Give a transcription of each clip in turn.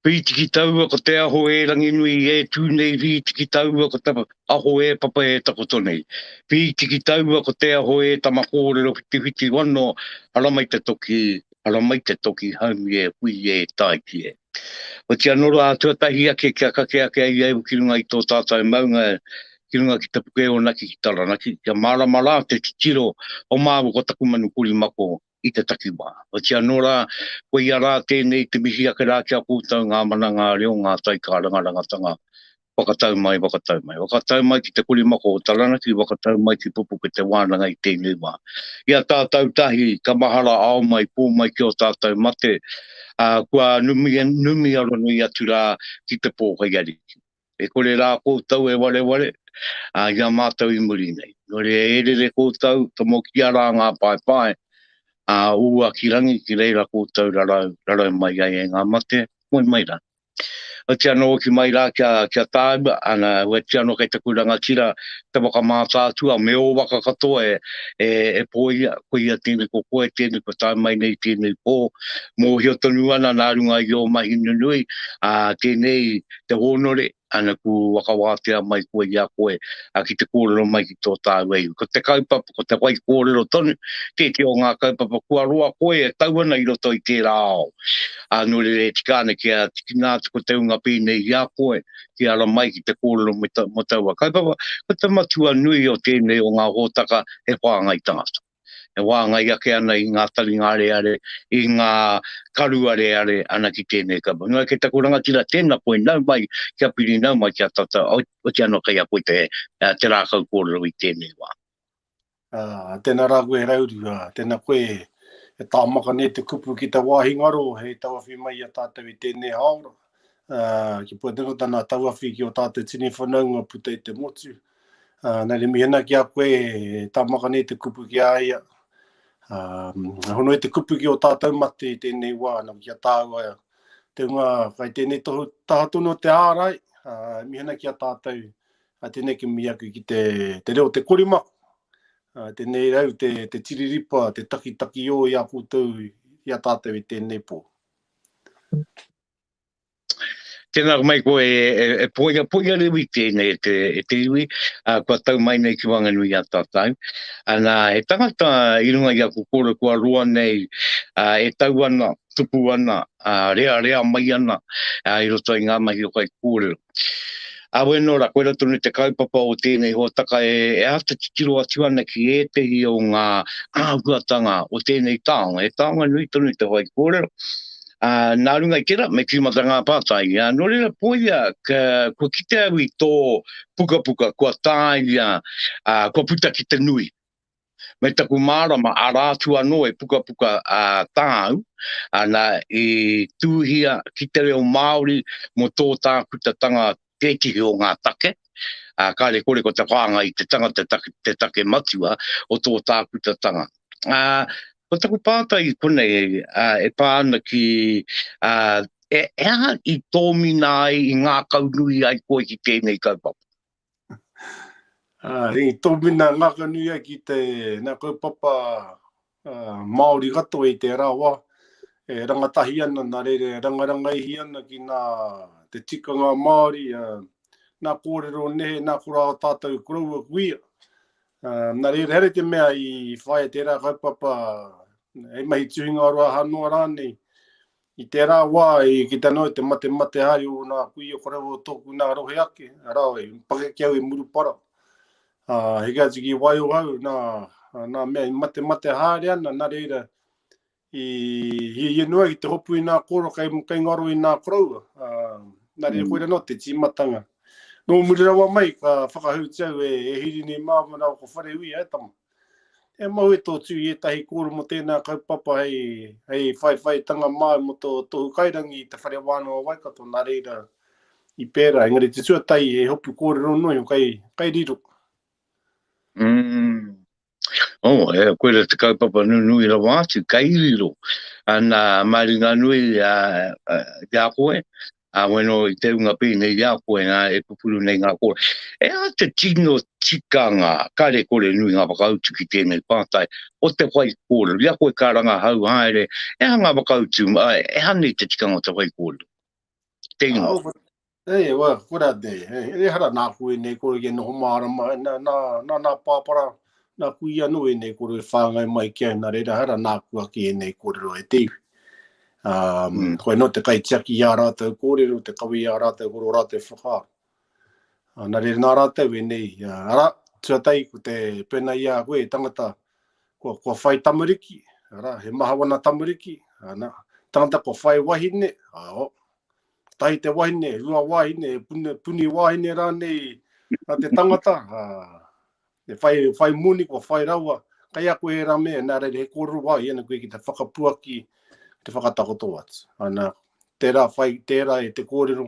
Whitiki taua ko te aho e Ranginui e tū nei Whitiki taua ko te aho e Papa e takoto nei Whitiki taua ko te aho e Tama kōrero whitiwhiti wano Haramai te toki, haramai te toki haumi e hui e taiki e. Oti anō rā tuatahi ake kia kake ake ai au ki runga i tō tātou maunga ki runga ki te puke o Naki ki Taranaki kia mārama rā te titiro o māua ko taku manu korimako i te takiwā. Otirā anō rā, koia rā tēnei te mihi ake rā ki a koutou ngā mana, ngā reo, ngā tai kārangarangatanga, whakatau mai, whakatau mai. Whakatau mai ki te korimako o Taranaki, whakatau mai ki Pupuke te wānanga i tēnei wā. I a tātou tahi, ka mahara ao mai, pō mai ki ō tātou mate, ā, kua numi, numi aronui atu rā ki te pō hei ariki. E kore rā koutou e wareware, ā, i a mātou i muri nei. Nō reira, e rere koutou, tomokia rā ngā paepae, ā, ūa ki rangi, ki reira koutou rarau, rarau mai ai e ngā mate, moe mai rā. Oti anō hoki mai rā kia, kia tāua, ana, weti anō kei taku rangatira te waka mātātua me ō waka katoa e, e, e pōia, koia tēnei, ko koe tēnei, kua tae mai nei tēnei pō, mōhio tonu ana nā runga i ō mahi nunui, ā, tēnei te hōnore, ana ku whakawātea mai koe i a koe ki te kōrero mai ki tō tāua iwi. Ko te kaupapa, ko te wai kōrero tonu, tētehi o ngā kaupapa kua roa koe e tau ana i roto i tērā ao. Ā, nō reira e tika ana kia tikina atu ko te hunga pēnei i a koe, ki ara mai ki te kōrero mō taua kaupapa, ko te matua nui o tēnei o ngā hōtaka he whāngai tangata. e wāngai ake ana i ngā taringa areare, i ngā karu areare ana ki tēnei kaupapa. Nō kei taku rangatira, tēnā koe, nau mai, kia piri, nau mai kia tata, oti anō kei a koe te, te rākau kōrero i tēnei wā. Uh, tēnā rā koe Rauru, uh, tēnā koe e tāmaka nei te kupu ki te wāhi ngaro hei tauawhi mai i a tātou i tēnei hāora. Uh, ki puta tana tauawhi ki o tātou tini whanaunga puta i te motu. Ā, nā reira, mihi ana ki a koe, e tāmaka nei te kupu ki a ia. Ā, hono i te kupu ki o tātou mate i tēnei wā, nā, ki a tāua, te hunga kai tēnei tohu taha tonu o te ārai, ā, mihi ana ki a tātou, ā, tēnei ki mihi aku ki te, te reo te korimako, ā, tēnei rau, te, te tiriripa, te takitakiō i a koutou, i a tātou i tēnei pō. Tēnā mai koe e, e, e poia, poia rewi tēnei e te, e te iwi, uh, kua tau mai nei ki Wanganui a tātou. Ana, he tangata i runga i aku kōrero kua roa nei uh, e tau ana, tupu ana, uh, rea rea mai ana uh, i roto i ngā mahi o kai kōrero. Awe nō ra, koira tonu te kaupapa o tēnei hōtaka e, e āta titiro atu ana ki ētehi o ngā āhuatanga o tēnei taonga. He taonga nui tonu te whai kōrero. Ā, nā runga i tērā, me tīmata ngā pātai. Ā, nō reira, poia, ka, kua kite au i tō pukapuka, kua tāia, ā, kua puta ki te nui. Me taku mārama, arā atu anō e pukapuka ā, tāu, ana, i tūhia ki te reo Māori mō tō tākutatanga tētehi o ngā take, ā, kāre kore ko te whāngai i te tangata te take matua o tō tākutatanga. Ā, ko taku pātai i konei ā, e pā ana ki, ā, e, e aha i tōmina ai, i ngākaunui ai koe ki tēnei kaupapa? Ā, i tōmina ngākaunui ai ki te, nā kaupapa Māori katoa i tērā wā, e rangatahi ana, nā reira e rangarangaihi ana ki nā te tikanga Māori, nā kōrero nehe, nā kura o tātou koroua kuia. Nā reira, here te mea i whaia tērā kaupapa, hei mahi tuhinga roa aha noa rānei, i tērā wā i kite anō i te matemate haere o nā kuia koroua o tōku nā rohe ake, arā, i pakeke au i Murupara. Ā, heke atu ki Waiohau, nā, nā mea i matemate haere ana, nā reira, i hiahia noa ki te hopu i nā koro kei, kei ngaro i nā koroua. Ā, nā reira, koira noa te tīmatanga. Nō muri rawa mai, ka whakahautia au e, e Hirini Māma rāua ko Whareuia, e tama. E mau e tō tū i ētahi kōrero mō tēnā kaupapa hei, hei whaiwhaitanga māu mō tō tohu kairangi i te Whare Wānanga o Waikato, nā reira i pērā. Engari te tuatahi he hopu kōrero noa iho kai, kai riro. Mm. Oh, e, koira te kaupapa nunui rawa atu, kai riro. Ana, maringanui uh, uh, ki a koe, Ā, weno i te unga pēnei i a koe, nā, e pupuru nei ngā kōrero. E aha te tino tikanga, kāre kore nui ngā whakautu ki tēnei pātai, o te whai kōrero? I a koe ka rangahau haere, e aha ngā whakautu, e aha nei te tikanga o te whai kōrero? Te ingoa. Ei, wa, ko rā te, ehara nāku ēnei kōrero kia noho mārama, nā, nā, nā, nā pāpara, nā kuia anō ēnei kōrero i whāngai mai ki au, nā reira ehara nāku ake ēnei kōrero e te iwi. Um, mm. Koe nō te kaitiaki i ā rātou kōrero, te kawe i ā rātou koro rātou whakaaro. Uh, nā reira nā rātou ēnei, uh, arā, tuatahi ko te pēnā i a koe, tangata, kua, kua whai tamariki, arā, he maha wana tamariki, ana, tangata kua whai wahine, ao, tahi te wahine, rua wahine, puni, puni wahine rānei a te tangata, uh, E whai, whai moni, kua whai rawa, kei a koe ērā mea, nā reira he kōrero wāhi ana koe ki te whakapuaki, ki te whakatakoto atu. Ana, tērā whai, tērā e te kōrero,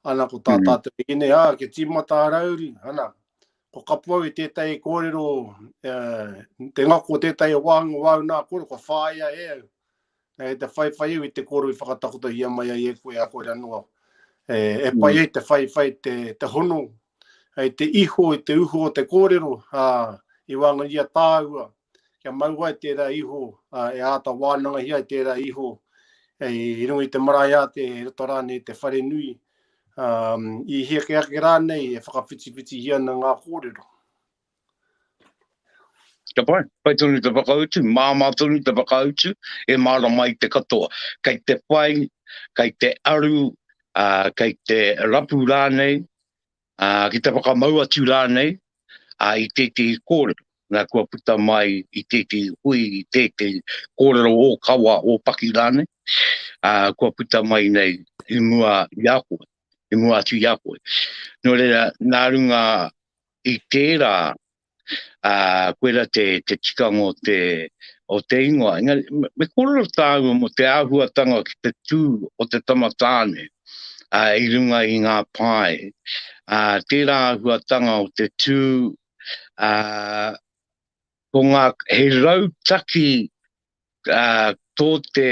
ana ko tā mm. tātou e ine, ā, kia tīmata a Rauru, ana, ko kapu au i tētahi kōrero, eh, te ngako o tētahi wāhanga o āu nā kōrero, kua whāia e au. E te whaiwhai au i te kōrero i whakatakotohia mai ai e koe a koe ranoa. E, e pai mm. ai te whaiwhai te, te hono i te iho, i te uho o te kōrero, ā, i waenga i a tāua, kia mau ai tērā iho, ā, e āta wānangahia ai tērā iho, i runga i te marae ātea, i roto rānei i te wharenui, ā, i hiake ake rānei e whakawhitiwhitihia ana ngā kōrero. Ka pai, pai tonu te whakautu, māmā tonu te whakautu, e mārama ai te katoa. Kei te whai, kei te aru, ā, kei te rapu rānei, ā, ki te whakamau atu rānei, ā, i tētehi kōrero, nā, kua puta mai i tētehi hui, i tētehi kōrero ōkawa, ōpaki rānei, ā, kua puta mai nei i mua i a koe, i mua atu i a koe. Nō reira, nā runga i tērā, ā, koirā te, te tikanga o te, o te ingoa. Engari, me, me kōrero tāua mō te āhuatanga ki te tū o te tama tāne, ā, i runga i ngā pae. Ā, tērā āhuatanga o te tū, ā, ko ngā, he rautaki ā, tō te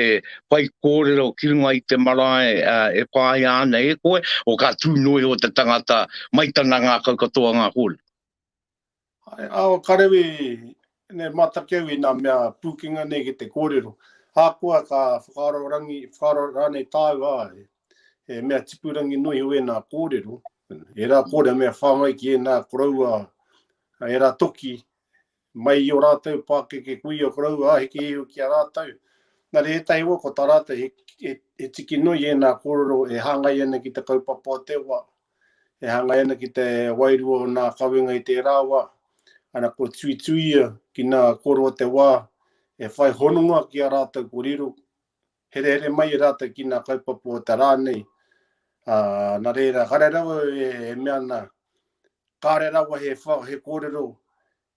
whaikōrero ki runga i te marae e whāia ana e koe, o ka tū noa iho te tangata mai tana ngākau katoa ngā kōrero. Ai, ao, karewi, nei, mātaki au i nā mea pūkenga nei ki te kōrero. Ahakoa ka whakaaro rangi, whakaaro rānei tāu, āe, he mea tipurangi noa iho ēnā kōrero, ērā kōrero mea whāngai ki ēnā koroua, ērā toki, mai i ō rātou pākeke kuia koroua, ā, heke iho ki a rātou. Nā reira, ētahi wā ko tā rātou he, he, he tiki noa i ēnā kōrero e hāngai ana ki te kaupapa o te wā, e hāngai ana ki te wairua o nā kawenga i tērā wā, ana kua tuituia ki nā kōrero o te wā e whai hononga ki a rātou ko riro, herehere mai e rātou ki nā kaupapa o te rā nei. Ā, nā reira, kāre rawa e, e mea ana, kāre rawa he, he kōrero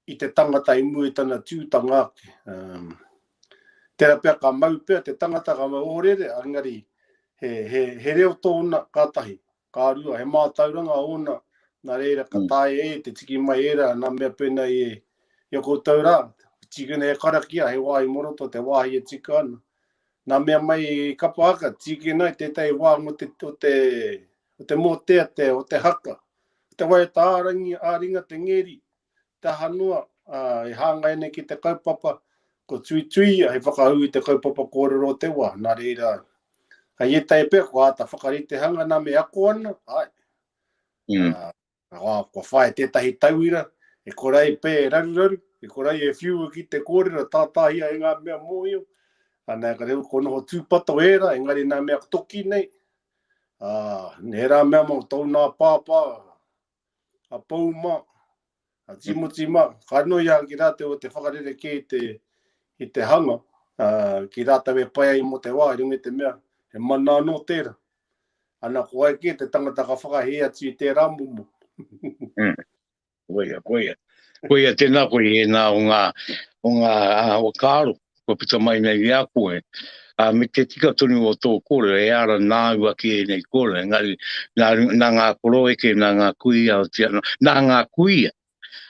i te tangata i mua i tana tūtanga ake. Um, tērā pea ka mau pea te tangata ka mau ōrere, engari he, he, he reo tōna ka tahi, ka rua, he mātauranga ōna, nā reira ka mm. taea e te tiki mai ērā, nā mea pēnei e, i a koutou rā, tīkina he karakia, he wāhi moroto, te wāhi e tika ana. Nā mea mai i kapa haka, tīkina i tētahi wā mo te, o te, o te mōteatea, o te haka, o te waiata ā-rangi, ā-ringa te ngeri, te aha noa, ā, e hāngai ana ki te kaupapa, ko tuituia hei whakahou i te kaupapa kōrero o te wā. Nā reira, hei ētahi pea, kua āta whakaritehanga nā me ako ana, āe. Mm. Ā, kua, kua whāia tētahi tauira, e kore ai pea e raruraru, e kore ai e whiua ki te kōrero, tātāhia e ngā mea mōhio. Ana, ka reo, ko noho tūpato ērā, engari nā mea toki nei, ā, ērā mea mō tōu nā pāpā, a Pou mā, a Timoti mā, ka nui a ki rātou o te whakarerekē i te, i te hanga, ā, ki rātou e pai ai mō te wā, i runga i te mea, he mana anō tērā. Ana, ko wai kē te tangata ka whakahē atu i tērā momo. Mm. Koia, koia. Koia tēnā koe i ēnā o ngā, o ngā whakaaro kua puta mai nei i a koe. Ā, me te tika tonu o tō kōrero, e ara nāu ake ēnei kōrero, engari nā, nā ngā koroeke, nā ngā kuia, otirā, nā ngā kuia.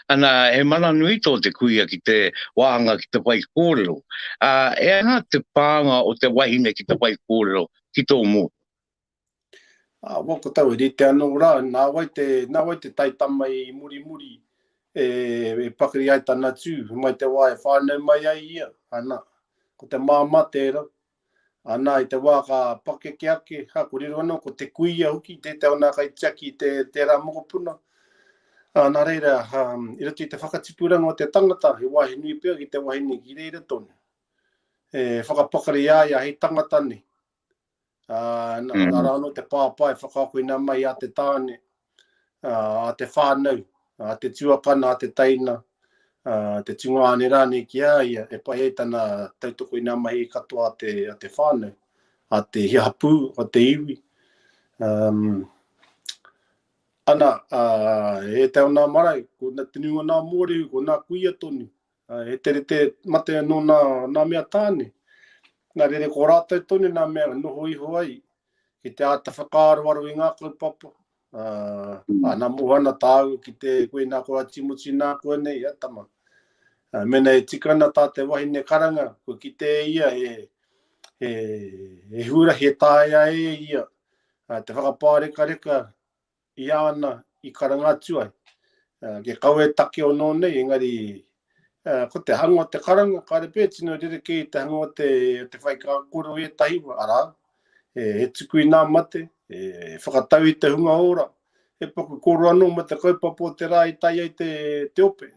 Ana, he mana nui tō te kuia ki te wāhanga ki te whai kōrero. Ā, e aha te pānga o te wahine ki te whai kōrero ki tō mōhio? Ā, wā ko tau e rite anō rā, nā wai te, nā wai te taitama i murimuri e, e pakari ai tana tū, mai te wā e whānau mai ai ia, ana, ko te māmā tērā. Ana, i te wā ka pakeke ake, ha, ko riro anō ko te kuia hoki tētahi o nā kaitiaki i te, tērā mokopuna. Ā, nā reira, ha, i roto i te whakatipuranga o te tangata, he wāhi nui pea ki te wahine ki reira tonu. E whakapakari i a ia hei tangata nei. Ā, nā, mm. arā anō te pāpā e whakaako i nā mahi a te tāne, ā, a te whānau, a te tuakana, a te teina, ā, te tungāne rānei ki a ia, e pai ai tana tautoko i nā mahi katoa a te, a te whānau, a te hapū, a te iwi. Um, ana, ā, e te o nā marae, ko nā te nui o nā mōrehu, ko nā kuia tonu, He tere te mate anō nā, nā mea tāne. Nā reira ko rātou tonu nā mea noho iho ai ki te āta whakaaroaro i ngā kaupapa. Ā, mm. nā moho ana tāu ki te koe nā koa Timoti nā koe nei, a tama. Ā, mena e tika ana tā te wahine karanga, kua kite e ia he, he, he huarahi e taea e ia ā, te whakapārekareka i āna i karanga atu ai. Kia kaua e takeo nō nei, engari ko te hanga o te karanga, kāre pea e tino rerekē i te hanga o te, te whaikākoro i ētahi wā, arā, he tuku i nā mate, he whakatau i te hunga ora, he paku koro anō mō te kaupapa o te rā i tae ai te, te ope.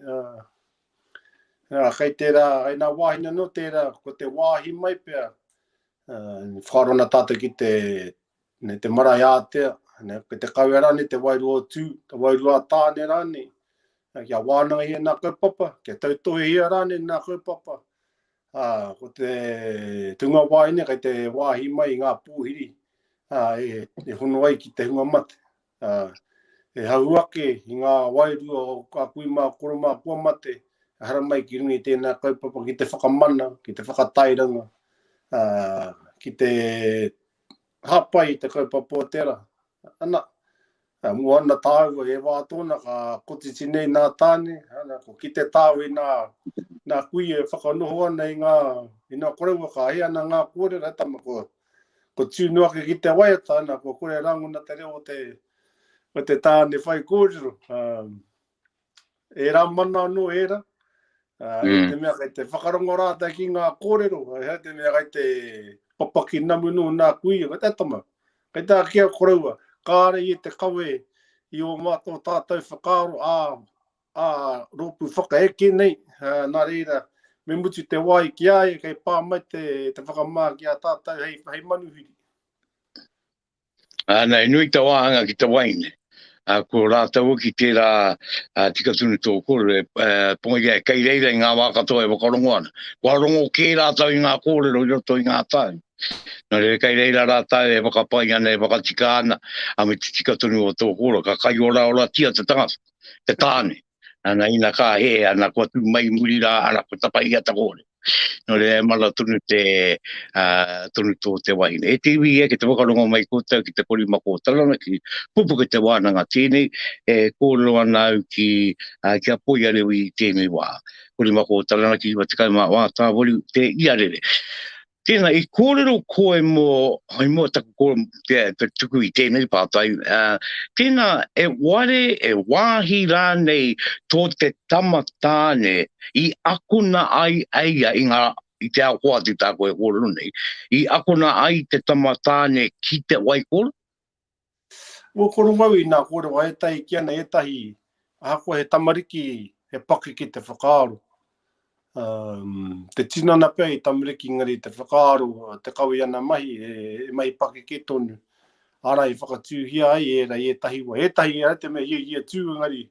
Kei tērā, kei nā wāhine anō tērā, ko te wāhi mai pea, whakaaro ana tātou ki te, ne, te marae ātea, ne, ko te kawe rānei, te wairua o Tū, te wairua a Tāne rānei, kia wānangahia nā kaupapa, kia tautohehia rānei nā kaupapa. Ā, ko te tunga wāhine kei te wāhi mai i ngā pōhiri ā, e, e hono ai ki te hunga mate. Ā, e hahū ake i ngā wairua o kā kui mā, koro mā kua mate, e haramai ki runga i tēnā kaupapa ki te whakamana, ki te whakatairanga, ā, ki te hāpai i te kaupapa o te rā. Ana, mua ana tāua, he wā tōna ka kotiti nei nā tāne, ana, ko kite tāu i nā, nā kuia e whakanoho ana i ngā, i ngā koroua, ka hē ana ngā kōrero, he tama, ko, ko tū noa ake ki te waiata, ana, kua kore rangona te reo o te, o te tāne whai kōrero. Um, ērā mana anō ērā, uh, mm. te mea kei te whakarongo rātou ki ngā kōrero, hei te mea kei te papaki namu nō nā kuia, ko te tama, kei tā kia koroua, kāre i te kawe i o mātou tātou whakaaro, ā, ā, rōpū whakaeke nei, uh, nā reira, me mutu te wai ki a ia, kei pā mai te, te whakamā ki a tātou hei, hei manuhiri. Ana, e nui te wāhanga ki te waine. A, ko rātou hoki tērā a, tika tonu tō kōrero, e, e, ponga e kei reira i ngā wā katoa e whakarongo ana. Kua rongo kē rātou i ngā kōrero i roto i ngā tau. Nō reira kei reira rātou e whakapai ana, e whakatika ana, a me te tika tonu o tō kōrero, ka kaioraoratia te tangata, te tāne. Ana ina ka hē, ana kua tū mai i muri rā, ana kua tapahia te kōrero. Nō reira e mana tonu te, uh, tonu tō te wahine. E te iwi e, ki te whakarongo mai koutou ki te korimako o Taranaki, pupuke te wānanga tēnei, e kōrero ana au ki, uh, ki a Poiarewi i tēnei wā. Korimako o Taranaki, 94 tāwaru te iarere. Tēnā, i kōrero koe mō, i mua taku kōrero, te, te tuku i tēnei pātai, uh, tēnā, e ware, e wāhi rānei tō te tama tāne i akona ai e ia i ngā, i te ao hoatu tā koe kōrero nei, i akona ai te tama tāne ki te waikoro? Ua koro au i nā kōrero a ētahi ki ana ētahi, ahakoa he tamariki, he pakeke te whakaaro. Um, te tinana pea i tamariki engari te whakaaro, te kawe i ana mahi, he, he mahi pakeke tonu. Ara i whakatūhia ai ērā i ētahi wā. Ētahi ai te mea hiahia tū engari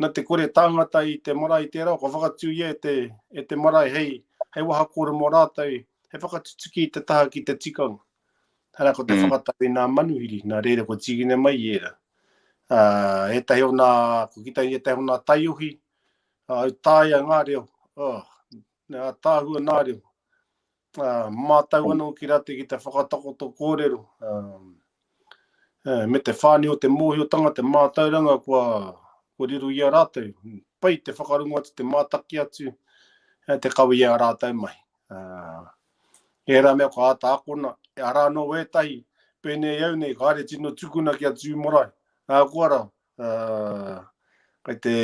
nā te kore tāngata i te marae i tērā, kua whakatūhia e te, e te marae hei, hei waha kōrero mō rātou, hei whakatutuki i te taha ki te tikanga. Arā, ko te mm. whakatau i nā manuhiri, nā reira kua tīkina mai i ērā. Uh, ētahi o nā, ko kita i ētahi o nā taiohi, uh, au tāia ngā reo, oh, nā tāhua nā reo. Uh, mātau anō ki rātou ki te whakatakoto kōrero, uh, uh, me te whānui o te mōhiotanga, te mātauranga kua, kua riro i a rātou. Pai te whakarongo atu, te mātaki atu, te kawe i a rātou mahi. Uh, Ērā mea kua āta akona, arā anō wētahi, pēnei au nei, kāre tino tukuna kia tū marae. Ahakoa rā, kei te,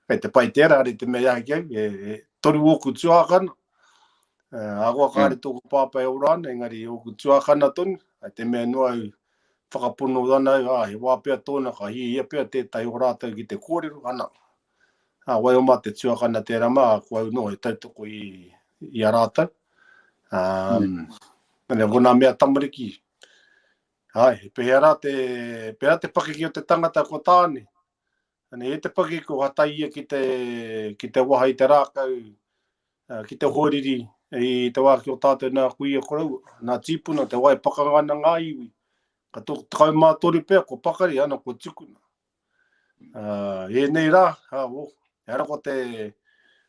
kei te pai tērā, arei te mea i aha ki au, e, e, toru ōku tuākana. Ahakoa kāre tōku pāpā e ora ana, engari ōku tuākana tonu, ai te mea noa au whakapono ana au, ā, he wā pea tōna ka hiahia pea tētahi o rātou ki te kōrero, ana, ā, waiho mā te tuakana tērā mā, ko au noa e tautoko i, i a rātou. Ā, mm. ko nā mea tamariki, āe, he pēhea rā te, pēhea te pakeke o te tangata ko tāne, Ana, e te pakeke ko hatai ia ki te, ki te waha i te rākau, ki te hoariri i te wā ki o tātou nā kuia koroua, nā tīpuna, te wā e pakanga ana ngā iwi. Ka 13 pea, ko pakari, ana, ko tukuna. Uh, ēnei rā, ha, oh, ehara ko te,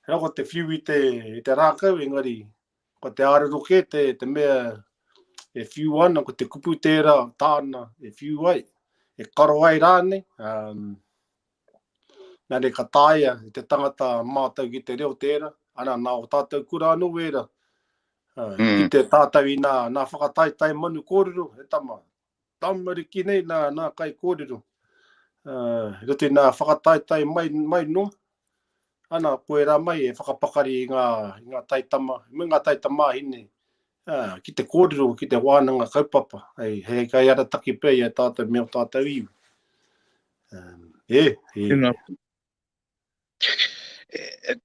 ehara ko te whiu i te, i te rākau, engari, ko te ārero kē te, te mea e whiu ana, ko te kupu tērā tāna e whiu ai, e karo ai rānei, um, Nā reira ka taea e te tangata mātau ki te reo tērā, ana nā o tātou kura anō wērā. Uh, mm. Ki te tātou i nā, nā whakataetae manu kōrero, e tama, tamariki nei nā, nā kai kōrero. Uh, roto i nā whakataetae mai, mai noa, ana ko ērā mai e whakapakari i ngā, i ngā taitama, me ngā taitamāhine, uh, ki te kōrero, ki te wānanga kaupapa, hei, hei kai arataki pea i a tātou me o tātou iwi. Um, e, e. Tēnā.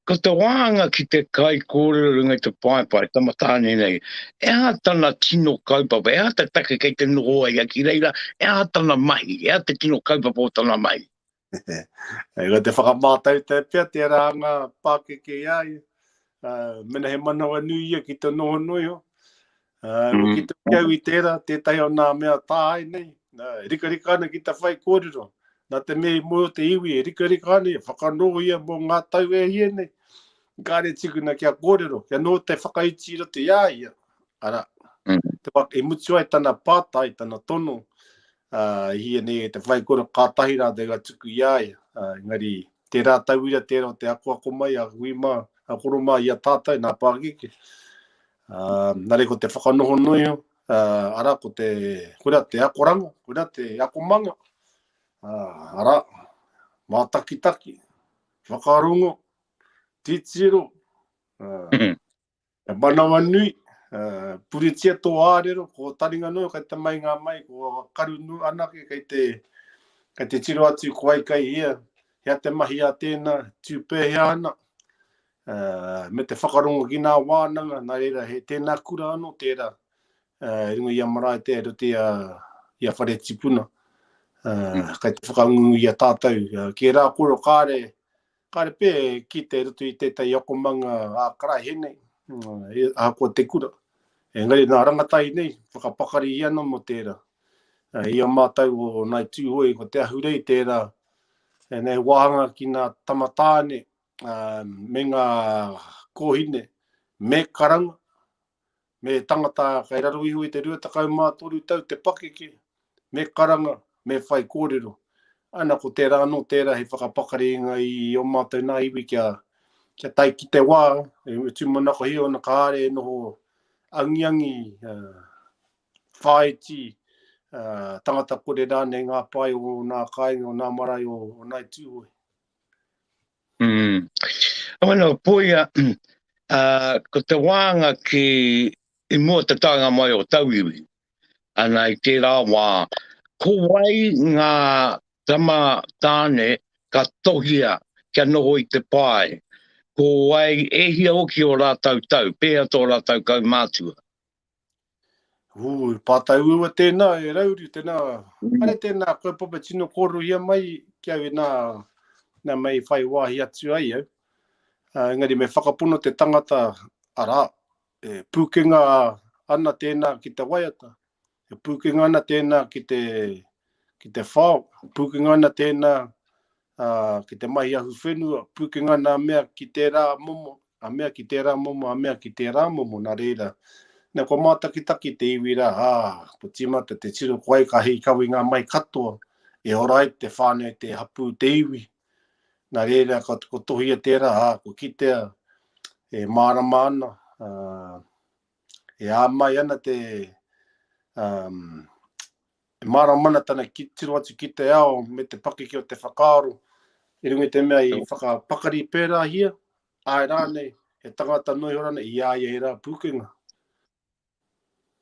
Ko te wāhanga ki te kai kōrero runga i te paepae, tama tāne nei, e aha tana tino kaupapa, e aha te take kei te noho ai a ki reira, e aha tana mahi, e aha te tino kaupapa o tana mahi? E ko te whakamātautai pea tērā anga pākeke i a ia. Uh, mena he manawa nui ia ki te noho noa iho. Uh, mm. Ki te au i tērā, tētahi o nā mea tāi nei, uh, rikarika ana ki te whai kōrero. Nā te mea i moe o te iwi, e rikarika ana, e whakanoho ia mō ngā tau e hia nei. Kāre tikuna kia kōrero, kia noho te whakaiti i roto i a ia. Arā, mm. te waka, i mutu ai tana pātai, tana tono, uh, i hia nei e te whai kōrero, kātahi rā te ka tuku i a ia. Uh, engari, tērā tauira, tērā o te akoako mai a hui mā, a koro mā i a tātou, nā pākeke. Uh, nā reira ko te whakanoho noa iho, uh, arā, ko te, koira te akoranga, koira te akomanga, uh, arā, mātakitaki, whakarongo, titiro, uh, e manawanui, uh, puritia tō ārero, ko taringa noa kei te mai ngā mai, ko karu nu anake kei te, kei te tiro atu ko ai kei hea, hea te mahi a tēnā, tū pēhea ana, me te whakarongo ki nā wānanga, nā reira he tēnā kura anō tērā, i runga i a marae te, roto i a, i a whare tipuna, mm. kai te whakangungu i a tātou. Ki rā koro kāre, kāre pē ki te roto i tētahi akomanga ā karaehe nei, ahakoa te kura. Engari nā rangatahi nei, whakapakari i ana mō tērā. I a mātou o Nāi Tūhoe, ko te ahurei tērā, e nei wāhanga ki nā tama tāne, me ngā kōhine, me karanga, me tangata kei raro iho i te 23 tau te pakeke, me karanga, me whai kōrero. Ana ko tērā anō tērā hei whakapakari i ō mātou nā iwi kia, kia tae ki te wā, e tūmanakohia ana kāre e noho angiangi, uh, whāiti, uh, tangata kore rānei ngā pae o nā kāinga, o nā marae o, o Ngāi Tūhoe. Mm. Bueno, poia, uh, ko te wānga ki i mua te taenga mai o tauiwi, ana i tērā wā, ko wai ngā tama tāne ka tohia kia noho i te pae? Ko wai e hia hoki o rātau tau, pēhea tō rātau kaumātua? Ū, pātai uaua tēnā e Rauru, tēnā, mm. are tēnā kaupapa tino kōrerohia mai ki au e nā, nā mei whai wāhi atu ai au. Uh, engari me whakapono te tangata, arā, e pūkenga ana tēnā ki te waiata, e pūkenga ana tēnā ki te, ki te whao, pūkenga ana tēnā uh, ki te mahi ahu whenua, pūkenga ana mea ki tērā momo, a mea ki tērā momo, a mea ki tērā momo, nā reira, nā, kua mātakitaki te iwi rā, ā, kua tīmata te tiro ko ai ka hīkawe ngā mai katoa, e ora ai te whānau, te hapū, te iwi. Nā reira, ka ko tohia tērā, ā, kua kitea e mārama ana, ā, e āmai ana te, um, E mārama ana tana tiro atu ki te ao me te pakeke o te whakaaro i runga i te mea i whakapakari pērāhia, āe rānei, He tangata noa iho rānei i a ia ērā pūkenga.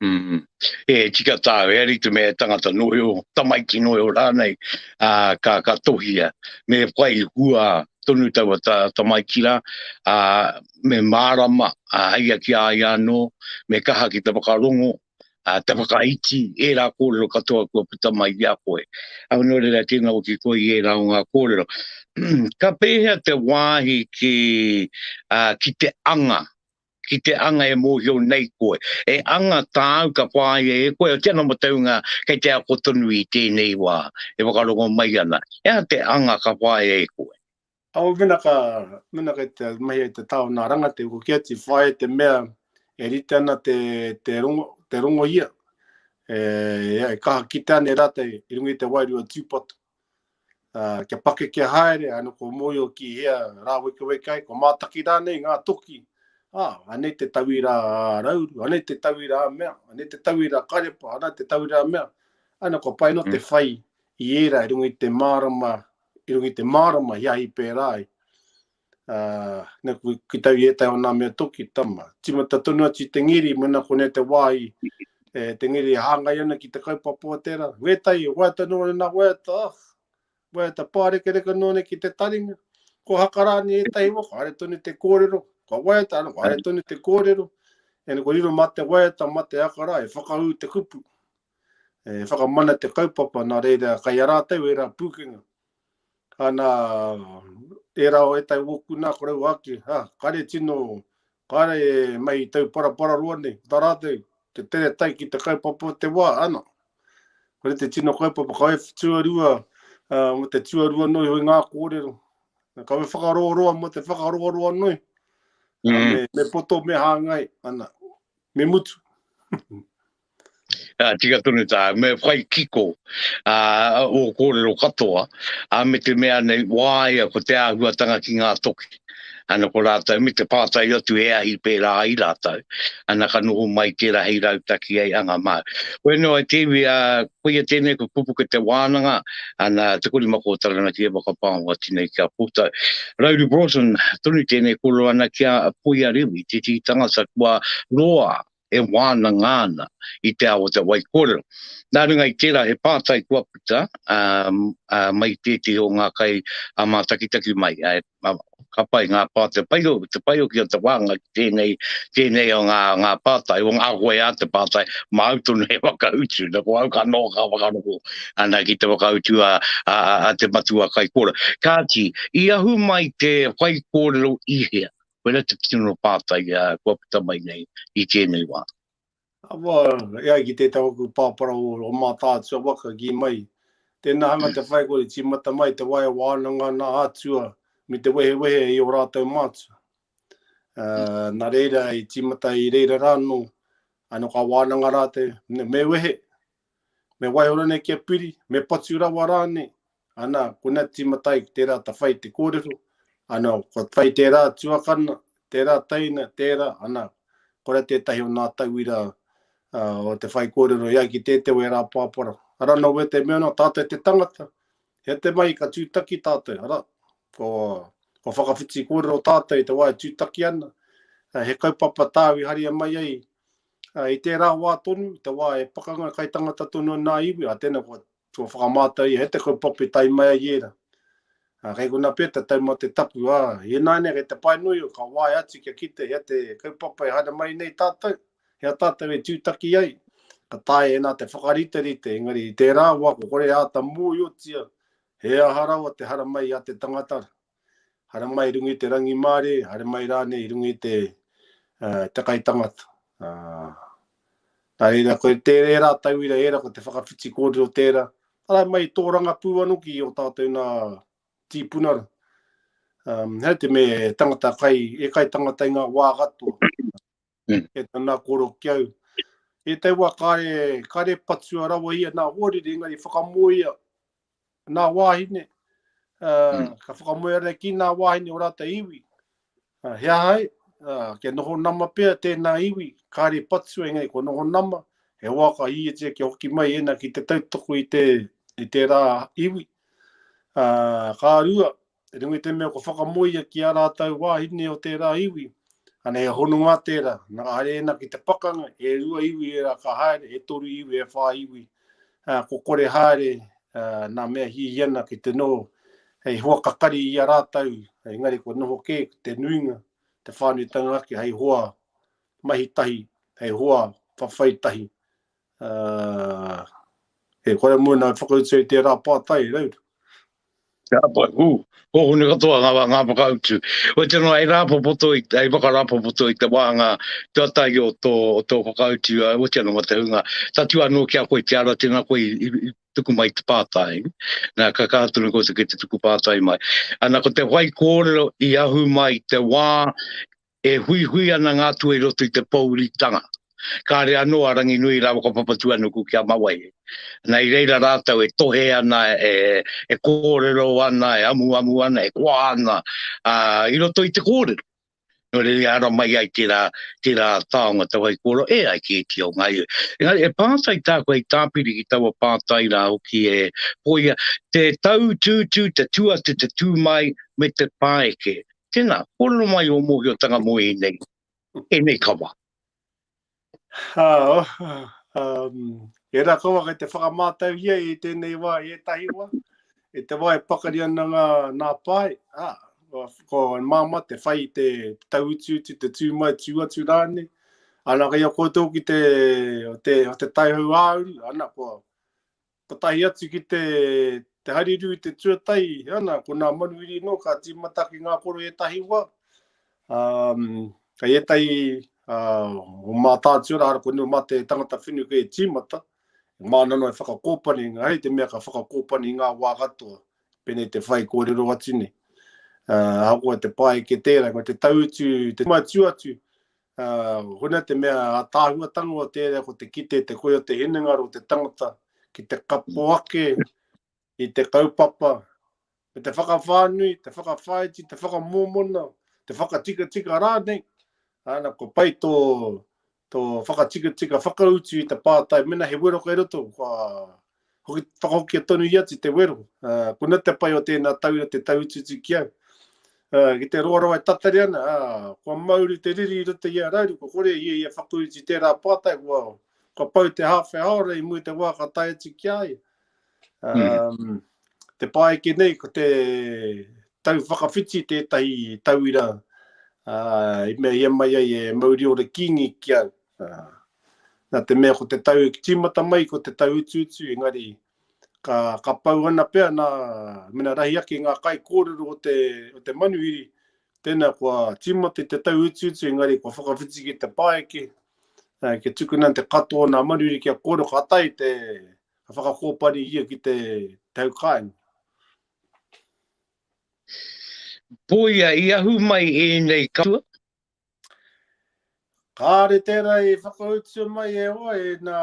Mm. E tika tāu, e rite me he tangata noio, tamaiti noio rānei, ā, ka, ka tohia, me whai hua tonu taua ta, tamaiti rā, ā, me mārama, ā, ia ki a ia anō, me kaha ki te whakarongo, ā, te whakaiti, ērā kōrero katoa kua puta mai i a koe. Ā, nō reira, tēnā hoki koe i ērā o ngā kōrero. Ka pēhea te wāhi ki, ā, ki te anga ki te anga e mōhio nei koe. E anga tāu ka whāia e koe, otiia nō te hunga kei te ako tonu i tēnei wā e whakarongo mai ana. He aha te anga ka whāia e koe? Awa mena ka, mena kei te mahi ai te tao nā rangate, ko ki atu whāia te mea e rite ana te, te rongo, te rongo ia, e, e kaha kite ana e rātou i runga i te wairua tūpato. Ā, kia pakeke haere, ā, kua mōhio ki hea rāwekeweke ai, kua mātaki rānei ngā toki, ā, anei te tauira a Rauru, anei te tauira a mea, anei te tauira a Karepa, anei te tauira a mea. Ana, kua pai noa te whai i ērā i runga i te mārama, i runga i te mārama i ahi pērā ai. Ā, nā, ki tau i ētahi o nā mea toki, tama. Tīmata tonu atu i te ngiri, mēnā konei te wāhi, e, te ngiri e hāngai ana ki te kaupapa o tērā. Wētahi, waiata noa nei nā waiata, ah, waiata pārekareka noa nei ki te taringa. Ko haka rānei ētahi wā, kāre tonu te kōrero, kua waiata, ana, kāre tonu te kōrero. Ena, kua riro mā te waiata, mā te haka rā, e whakaū te kupu, e whakamana te kaupapa, nā reira, kai a rātou ērā pūkenga. Ana, ērā o ētahi wōku nā koroua ake, ha, kāre tino, kāre e mahi tauparapara roa nei, ko tā rātou, te tere tae ki te kaupapa o te wā, ana, kore te tino kaupapa, kawe tuarua, uh, mo te tuarua noi hoi ngā kōrero, kawe whakarōroa mo te whakarōroa noi, mm. me, me poto, me hāngai, ana, me mutu. Ā, tika tonu tā, me whai kiko ā, ō kōrero katoa, ā, me te mea nei, wāia ko te āhuatanga ki ngā toki. Ana ko rātou, me te pātai atu he ahi pērā ai rātou, ana ka noho mai tērā hei rautaki hei anga māu. Koe noa e te iwi, ā, koia tēnei ko Pupuke te wānanga, ana Te Korimako o Taranaki e whakapāho atu nei ki a koutou. Rauru Broughton tonu tēnei kōrero ana ki a Poia Rewi, tētehi tangata kua roa e wānanga ana i te ao o te waikōrero. Nā runga i tērā he pātai kua puta mai i tētehi o ngā kai a mātakitaki mai, ka pai ngā pātai, pai o, te pai hoki o te wānanga ki tēnei, tēnei o ngā, ngā pātai, o ngā koe a te pātai, māu tonu e whakautu, na ko au ka noho ka whakarongo ana ki te whakautu a, a, a te matua kaikōrero. Kāti, i ahu mai te whaikōrero i hea? Koira te tino pātai kua puta mai nei i tēnei wā. Awa, e ai ki tētahi o aku pāpara o Mātaatua waka kī mai, tēnā hanga te whaikore tīmata mai te waea wānanga nā atua me te wehewehe i ō rātou mātua. Uh, nā reira i tīmata i reira rānō, anō ka wānanga rātou, me wehe, me waiho rānei kia piri, me patu rawa rānei, ana, konā tīmata ai tērā ta whai te kōrero, ana, kua whai tērā tuakana, tērā teina, tērā, ana, kore tētahi o nā tauira uh, o te whai kōrero i ai ki tēte o ērā pāpara. Ara nō wē te mea nō, tātou te tangata, he te mai ka tūtaki tātou, ara, ko, ko whakawhiti kōrero tātou i te wā e tūtaki ana, he kaupapa tāu i haria mai ai I tērā wā tonu, i te wā e pakanga kai tangata tonu ana a iwi, a tēnā kua, kua whakamātau ia, he te kaupapa i tae mai ai ērā. Ā, kei konā pea te taumata tapu, ā, ināianei kei te pae nui, ka waea atu kia kite hea te kaupapa e haere mai nei tātou, hea tātou e tūtaki ai. Ka taea ēnā te whakariterite, engari i tērā wā kua kore āta mōhiotia he aha rawa te haramai a te tangata rā. Haere mai i runga i te rangimārie, haere mai rānei i runga i te, uh, te kaitangata. Uh, nā reira, ko tērā tauira ērā, ko te whakawhiti kōrero tērā. Arā mai i tō rangapū anō ki o tātou nā tīpuna rā. Um, hei te me tangata kai, e kai tangata i ngā wā katoa. Mm. E tana koro ki au. E te wā kare, kare patua rawa ia nā hoariri, engari whakamoea nā wāhine, uh, mm. ka whakamoea rei ki nā wāhine o rātou iwi. Uh, he aha ai, uh, kia noho nama pea tēnā iwi, kāre patua engari kua noho nama, he wā ka hiatia kia hoki mai ēnā ki te tautoko i te, i tērā iwi. Uh, ka rua, I runga i te mea kua whakamoea ki ā rātou wāhine o tērā iwi, Ana he hononga tērā, nā ka haere ēnā ki te pakanga, e rua iwi ērā ka haere, e toru iwi, e whā iwi, ā, ko kore haere ā, nā mea hihi ana ki te noho hei hoa kakari i a rātou, engari kua noho kē te nuinga, te whānuitanga ake hei hoa mahi tahi, hei hoa whawhai tahi. Ā, e kore mua nā whakautu i tērā pātai, Rauru. Ka pai, ū, hōhonu katoa ngā, ngā whakautu. Ko te noa, e rāpopoto i, e whakarāpopoto i te wāhanga tuatahi o tō, o tō whakautu, oti anō mā te hunga. Tatū anō ki a koe te ara, tēnā koe i, i, i tuku mai te pātai. Nā, ka kaha tonu koutou ki te tuku pātai mai. Ana, ko te whaikōrero i ahu mai te wā e huihui ana ngā atua i roto i te pōuritanga. Kāre anō a Ranginui rāua ko Papatūānuku kia mawai. Na, i reira rātou e tohe ana, e, e kōrero ana, e amuamu ana, e koa ana, ā, i roto i te kōrero. Nō reira i ara mai ai tērā, tērā taonga te whaikōrero e ai ki ētahi o ngā iwi. Engari, e pātai tāku hei tāpiri ki taua pātai rā hoki e Poia, te taututu, te tū atu, te tū mai me te pāeke. Tēnā, kōrero mai ō mōhiotanga mō ēnei, ēnei kawa. Ha, um, ērā kawa kei te whakamātauhia i tēnei wā, i ētahi wā. I te wā e pakari ana ngā, nā pae, ā, ko māmā te whai i te tauutuutu, te tū mai, tū atu rānei. Ana, kei a koutou ki te, o te, o te taihau āuru, ana, kua, Kotahi atu ki te te harirū i te tuatahi, ana, ko nā manuhiri nō ka tīmata ki ngā koro ētahi wā. Um, kei ētahi uh, o mātātua rā, ko nō mā te tangata whenua kei e tīmata, māna noa e whakakōpani, hei te mea ka whakakōpani i ngā wā katoa, pēnei te whai kōrero atu nei. Uh, ahakoa te pāeke tērā, ko te tauutu, te mātu atu, Ā, huna te mea ātaahuatanga o tērā ko te kite te koi o te hinengaro o te tangata ki te kapo ake i te kaupapa me te whakawhānui, te whakawhāiti, te whakamōmona, te whakatikatika rānei. Āna, kua pai tō, tō whakatikatika whakautu i te pātai, mena he wero kei roto, kua hoki, whakahokia tonu i atu te wero. Uh, kona te pai o tēnā tauira te tauututu ki au. Uh, ki te roa rawa e tatari ana, uh, kua mauri te riri i roto i a Rauru, kua kore ia ia whakautu tērā pātai, kua, kua pau te hāwhe haora i mua i te wā ka tae atu ki a ia. Um, mm. Te pāeke nei, ko te tau whakawhiti tētahi tauira uh, i mea ia mai ai e Mauriora Kingi ki au. Uh, Nā te mea ko te tau i tīmata mai ko te tau utuutu, engari ka, ka pau ana pea nā, mena rahi ake ngā kaikōrero o te, o te manuhiri, tēnā kua tīmata i te tau utuutu, engari kua whakawhiti ki te pāeke, kia tukuna te katoa o nā manuhiri kia kōrero ka tae te, ka whakakōpani ia ki te, te hau kāinga. Poia, i ahu mai ēnei katoa? Kāre tērā i whakautua mai e oa e nā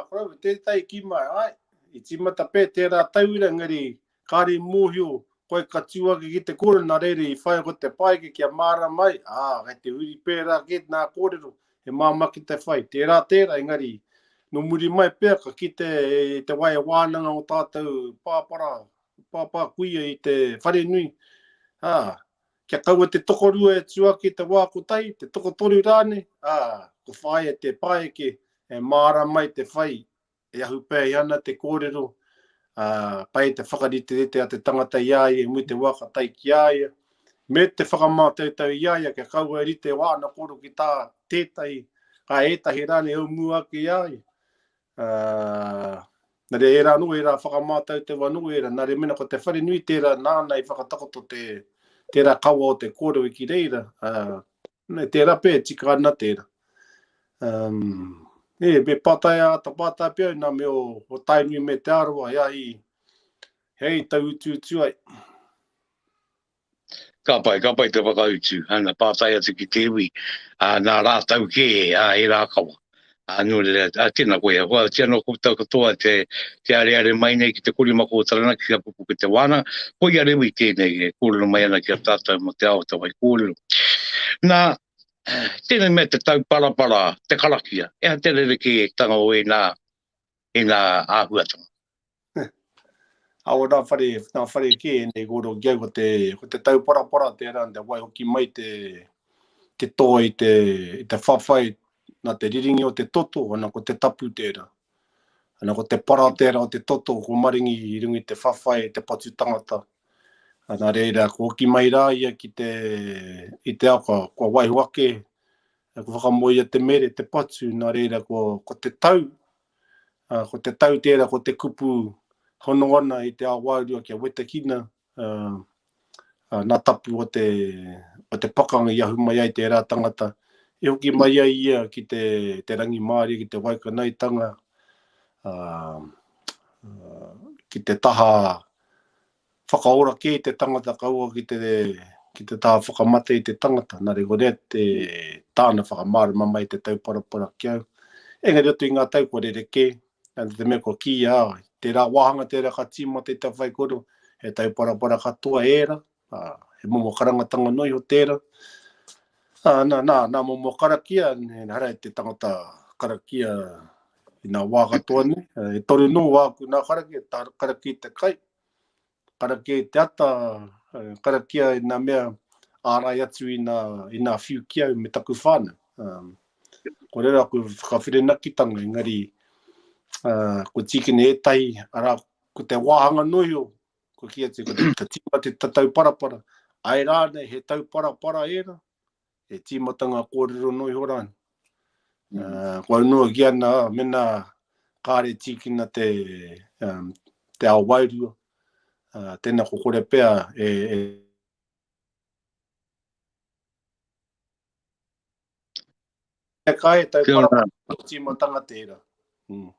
koroua, tētahi ki mai, āe, i tīmata pea tērā tauira, engari kāre i mōhio koe ka tū ake ki te kōrero, nā reira i whai ko te pāeke kia mārama ai, ā, kei te huri pērā kē nā kōrero, he māmā ki te whai, tērā tērā, engari nō muri mai pea ka kite i te wā e wānanga o tātou pāpara, pāpā kuia i te wharenui, ā, Kia kaua te tokorua e tū ake i te wā kotahi, te tokotoru rānei, ā, ko whāia te pāeke e mārama ai te whai, e ahu pēhi ana te kōrero, ā, pai te whakariterite a te tangata i a ia i mua i te wā ka tae ki a ia, me te whakamātautau i a ia kia kaua e rite wāna kōrero ki tā tētahi, kā ētahi rānei o mua ake i a ia. Ā, nā reira, ērā anō, ērā whakamātautau anō ērā, nā reira, mena ko te wharenui tērā nāna i whakatakoto te, tērā kawa o te kōrero ki reira, ā, nē, tērā pea e tika ana tērā. Um, e, me pātai āta pātai pea nā me o, o Tainui me Te Arawa, he ahi, he ahi tauutuutu ai. Ka pai, ka pai te whakautu, ana, pātai atu ki te iwi, ā, nā rātou kē, ā, ērā kawa. Ā, nō reira, ā, tēnā koe, hoa, tēnā koutou katoa te, te areare mai nei ki te korimako o Taranaki kia pupuke te wānanga. Koia Rewi tēnei e kōrero mai ana ki a tātou mō te ao o te whaikōrero. Nā, tēnei mea te tauparapara, te karakia, he aha te rerekētanga o ēnā, ēnā āhuatanga? Awa nā whare, nā whare kē ēnei kōrero ki au, ko te, ko te tauparapara tērā, te waihoki mai te, te toa i te, i te whawhai nā te riringi o te toto, ana ko te tapu tērā. Ana ko te para tērā o te toto, ko maringi i runga i te whawhai, te patu tangata. Nā reira, kua hoki mai rā ia ki te, i te ao, kua, kua waiho ake, kua whakamoea te mere, te patu, nā reira, ko, ko te tau, ko te tau tērā, ko te kupu hono ana i te ao wairua kia wetekina, nā tapu o te, o te pakanga i ahu mai ai tērā tangata, i hoki mai ai ia ki te, te rangimārie, ki te waikanaetanga, ki te taha whakaora kē i te tangata kaua ki te, ki te taha whakamate i te tangata. Nā reira, korea te tāna whakamārama mai te tauparapara ki au. Engari roto i ngā tau kua rerekē, nā te mea kua kīia, tērā wāhanga tērā ka tīmata i te whaikōrero, he tauparapara katoa ērā, ā, he momo karangatanga noa iho tērā. Ā, nā, nā, nā momo karakia, ehara i te tangata karakia i nā wā katoa nei. E toru nō wāku nā karakia, tā karakia i te kai, karakia i te ata, karakia i nā mea ārai atu i nā, i nā whiu ki au me taku whānau. Um, ko reira aku whakawhirinakitanga, engari uh, ko tīkina ētahi, arā, ko te wāhanga noa iho, ko kī atu, ko te tīma te tatau parapara, ai rānei he tau parapara ērā, he tīmatanga kōrero noa iho rānei. Mm. Uh, ko au noa ki ana, mena kāre tīkina te, um, te ao wairua, uh, tēnā ko kore pea e, e Ka e tau para tīmatanga tērā. Mm.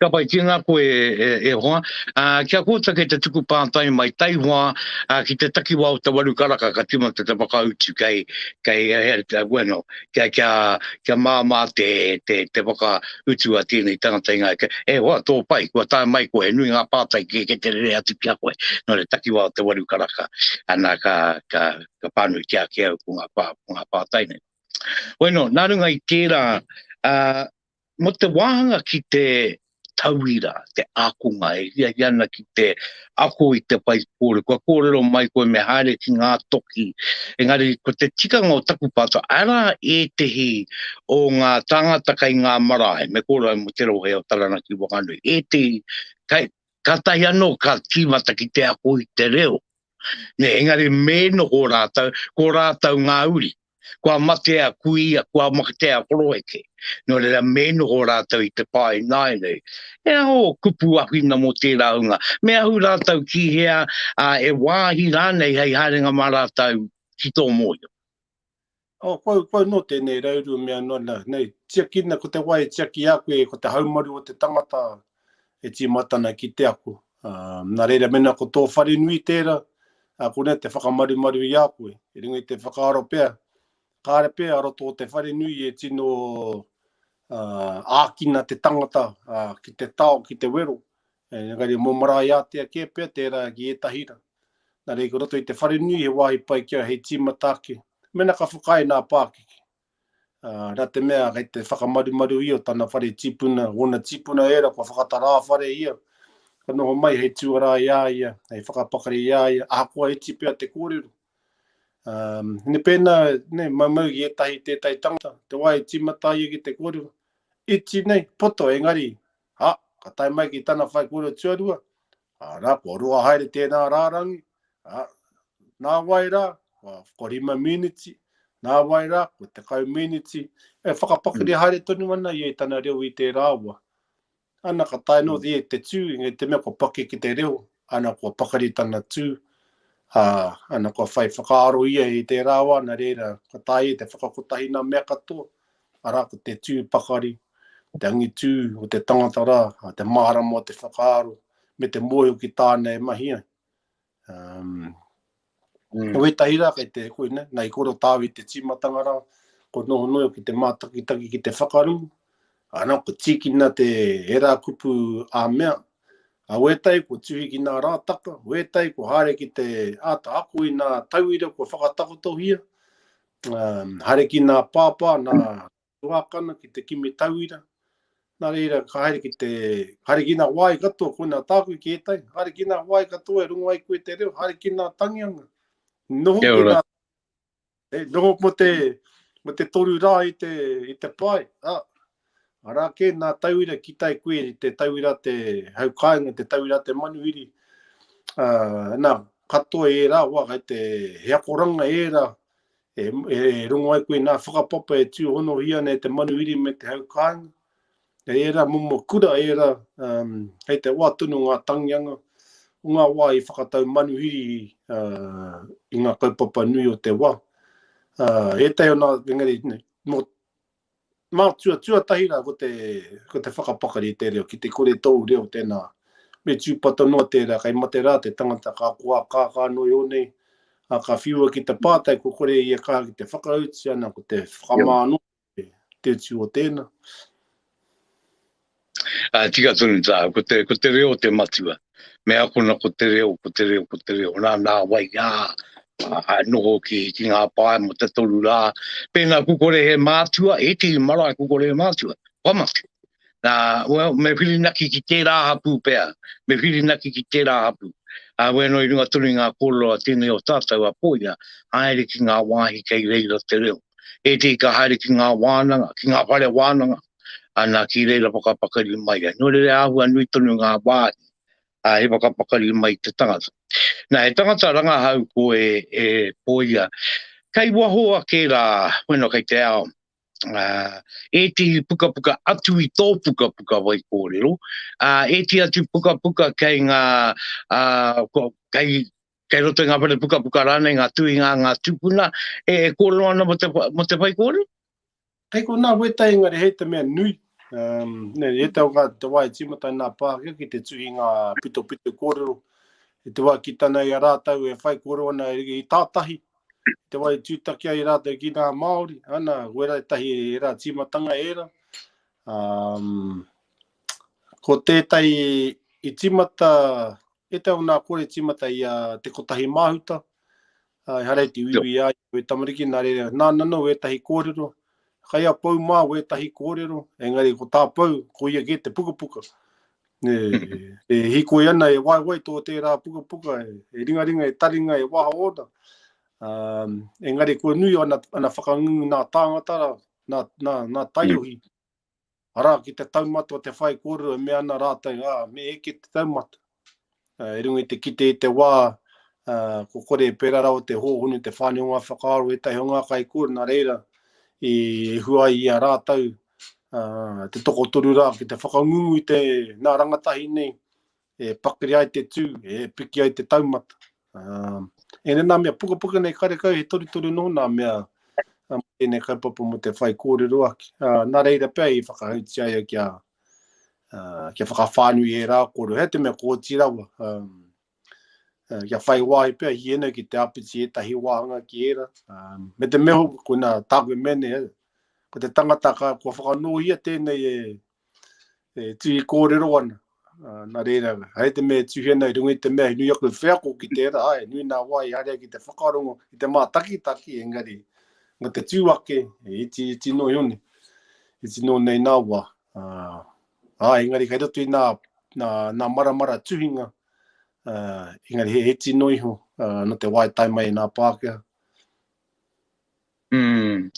Ka pai, tēnā koe e, e hoa. Uh, kia kōta kei te tuku pātai mai taihoa uh, ki te takiwā o te waru karaka ka tīmata te whakautu kei, kei eh, bueno, kia, kia, kia māmā te, te, te whakautu a tēnei tangata i ngā, e hoa, tō pai, kua tae mai koe, he nui ngā pātai kei, kei te rere atu ki a koe, nō te takiwā o te waru karaka, ana ka, ka, ka pānuitia ake au ko ngā, pā, ko ngā pātai nei. Bueno, nā runga i tērā, uh, mō te wāhanga ki te tauira, te ākonga e hiahia ana ki te ako i te whaikōrero, kua kōrero mai koe me haere ki ngā toki, engari ko te tikanga o taku pātai, arā ētehi o ngā tāngata kei ngā marae, me kōrero ai mō te rohe o Taranaki Whanganui, ētehi, kai, kātahi anō ka tīmata ki te ako i te reo, Nē, engari me noho rātou, ko rātou ngā uri. Kua mate a kuia, kua mate a koroeke. Nō reira, me noho rātou i te pā ināianei. He aha ō kupu awhina mō tērā hunga? Me ahu rātou ki hea, ā, e wāhi rānei hei haerenga mā rātou ki tō mōhio? Oh, kua, kua nō tēnei rauru mea noa nā, nei, tiakina ko te wā e tiaki a koe, ko te haumaru o te tangata e tīmata ana ki te ako. Um, nā reira, mena ko tō wharenui tērā, a konei te whakamarumaru i a koe, i runga i te whakaaro pea, kāre pea a roto o te wharenui e tino uh, ākina te tangata uh, ki te tao, ki te wero, Engari mō marae ātea kē pea tērā ki ētahi rā. Nā reira, ko roto i te wharenui he wāhi pai kia hei tīmata ake, mēnā ka whakaae nā pākeke. Ā, nā te mea kei te whakamarumaru ia o tana whare tīpuna, ōna tīpuna ērā kua whakatarā whare ia, ka noho mai hei tuarā i a ia, hei whakapakari i a ia, ahakoa iti pea te kōrero. Ā, ne pēnā, ne, maumau ki ētahi tētahi tangata, te wā e tīmata ai ia ki te kōrero, iti nei, poto, engari, Ā, ka tae mai ki tana whaikōrero tuarua, arā, kua roa haere tēnā rārangi, ā, nāwai rā, kua, kua rima miniti, nāwai rā, kua 10 miniti, e whakapakari haere tonu ana ia i tana reo i tērā wā. Ana, ka tae noa ia te tū, engari te mea kua pakeke te reo, ana, kua pakari tana tū, ā, ana, kua whai whakaaro ia i tērā wā, nā reira, ka taea ia te whakakotahi nā mea katoa, arā, ko te tū pakari, te angitū o te tangata rā, te mārama o te whakaaro, me te mōhio ki tāna e mahi ai. Um, mm. Ko wētahi rā, kei te, koina, nā i koro tāu i te tīmatanga rā, ko noho noho ki te mātakitaki ki te whakarungu, ana, ko tīkina te erā kupu a mea, a wētahi ko tuhi ki nā rātaka, wētahi ko haere ki te āta ako i nā tauira kua whakatakotohia, um, haere ki nā pāpā, nā tuākana ki te kimi tauira. Nā reira, ka haere ki te, haere ki nā wāi katoa, koinā tāku ki ētahi, haere ki nā wāi katoa e rongo ai koe te reo, haere ki nā tangianga. Noho ki nā... E, noho mo te, mo te toru rā i te, i te pae. Ah, arā kē nā tauira ki tai koe, te tauira te hau kāinga, te tauira te manuhiri. Uh, nā, katoa ērā wā, kei te, he akoranga ērā, e, e rongo ai koe nā whakapapa e tūhonohia ana e te manuhiri me te hau kāinga. Kei ērā momo kura, ērā, um, hei te wā tonu ngā tangianga, o ngā wā i whakatau manuhiri uh, i ngā kaupapa nui o te wā. Uh, ētahi o nā, engari, mō, mātua tuatahi rā ko te, ko te whakapakari i te reo, ki te kore tōu reo tēnā. Me tūpato noa tērā, kei mate rā te tangata ka koa kākā noa iho nei, a ka whiua ki te pātai, ko kore ia kaha ki te whakautu, ana ko te whakamā anō te utu o tēnā. Ā, tika tonu tāu, ko te, ko te reo te matua. Me akona ko te reo, ko te reo, ko te reo. Nā, nā wai, ā, ā, noho ki, ki ngā pae mo te toru rā. Pēnā ku kore he mātua, ētehi marae ku kore he mātua, kua mate. Nā, well, me whirinaki ki tērā hapū pea, me whirinaki ki tērā hapū. Ā, wēnō i runga tonu i ngā kōrero a tēnei o tātou a Poia, haere ki ngā wāhi kei reira te reo. Ētehi ka haere ki ngā wānanga, ki ngā whare wānanga, ana ki reira whakapakari mai ai. Nō reira āhua nui tonu ngā wāhi, ā, he whakapakari mai te tangata. Nā, he tangata rangahau koe e Poia. Kei waho ake rā, bueno, kei te ao, uh, ētehi pukapuka atu i tō pukapuka waikōrero, uh, ētehi atu pukapuka kei ngā, uh, kei, kei roto i ngā whare pukapuka rānei, ngā tuhinga, ngā tūpuna, e, e kōrero ana mō te, mō te whaikōrero? Kei konā wētahi engari hei te mea nui, um, ne, e te wā, te wā e tīmata ai nā Pākehā ki te tuhi ngā pitopito kōrero, i te wā ki tana i a rātou e whai kōrero ana i tātahi, te wā i tūtaki ai rātou ki ngā Māori, ana, wera ētahi ērā tīmatanga ērā. Um, ko tētahi i tīmata, ētahi o nā kore tīmata i a Te Kotahi Māhuta, uh, ehara i te uiui a ia e tamariki, nā reira, nāna anō ētahi kōrero, kai a Pou mā wētahi kōrero, engari ko tā Pou, ko ia kē te pukapuka. E, e hīkoi ana, e waewae tō tērā pukapuka, e, e ringaringa, e taringa, e waha ōna. Um, engari kua nui ana, ana whakangungu nā tāngata rā, nā, nā, nā taiohi. Mm. Arā, ki te taumata o te whai kōrero e mea ana rātou, ā, me eke te taumata. Uh, e runga i te kite i te wā, uh, ko kore e pērā rawa te hōhonu, te whānui o ngā whakaaro, ētahi o ngā kaikōrero, nā reira, i hua ai i a rātou uh, te tokotoru rā ki te whakangungu i te nā rangatahi nei, e pakari ai te tū, e piki ai te taumata. Uh, e nā mea pukapuka nei karekau he torutoru noho nā mea um, tēnei kaupapa mo te whai kōrero ake. Uh, nā reira pea i whakahautia ai kia, uh, kia whakawhānui e rā kōrero. He te mea kōti rawa. Um, uh, kia whai wāhi pea hi ēnei ki te apiti ētahi wāhanga ki ērā. Um, me te mea hoki, ko nā tāku e mea nei, eh, ko te tangata ka, kua whakanōhia tēnei e, e tuhi kōrero ana. Uh, nā reira, hei te mea e tuhi ana i runga i te mea, he nui aku wheako ki tērā, ai, nui nā wā i haere ki te whakarongo, ki te mātakitaki, engari, ngā te tū ake, e iti, iti noa iho nei, iti noa nei nā wā. Uh, ā, engari kei roto i nā, nā, nā maramara tuhinga, uh, engari he iti noa iho, uh, nō te wā i tae mai i nā Pākehā. Mm.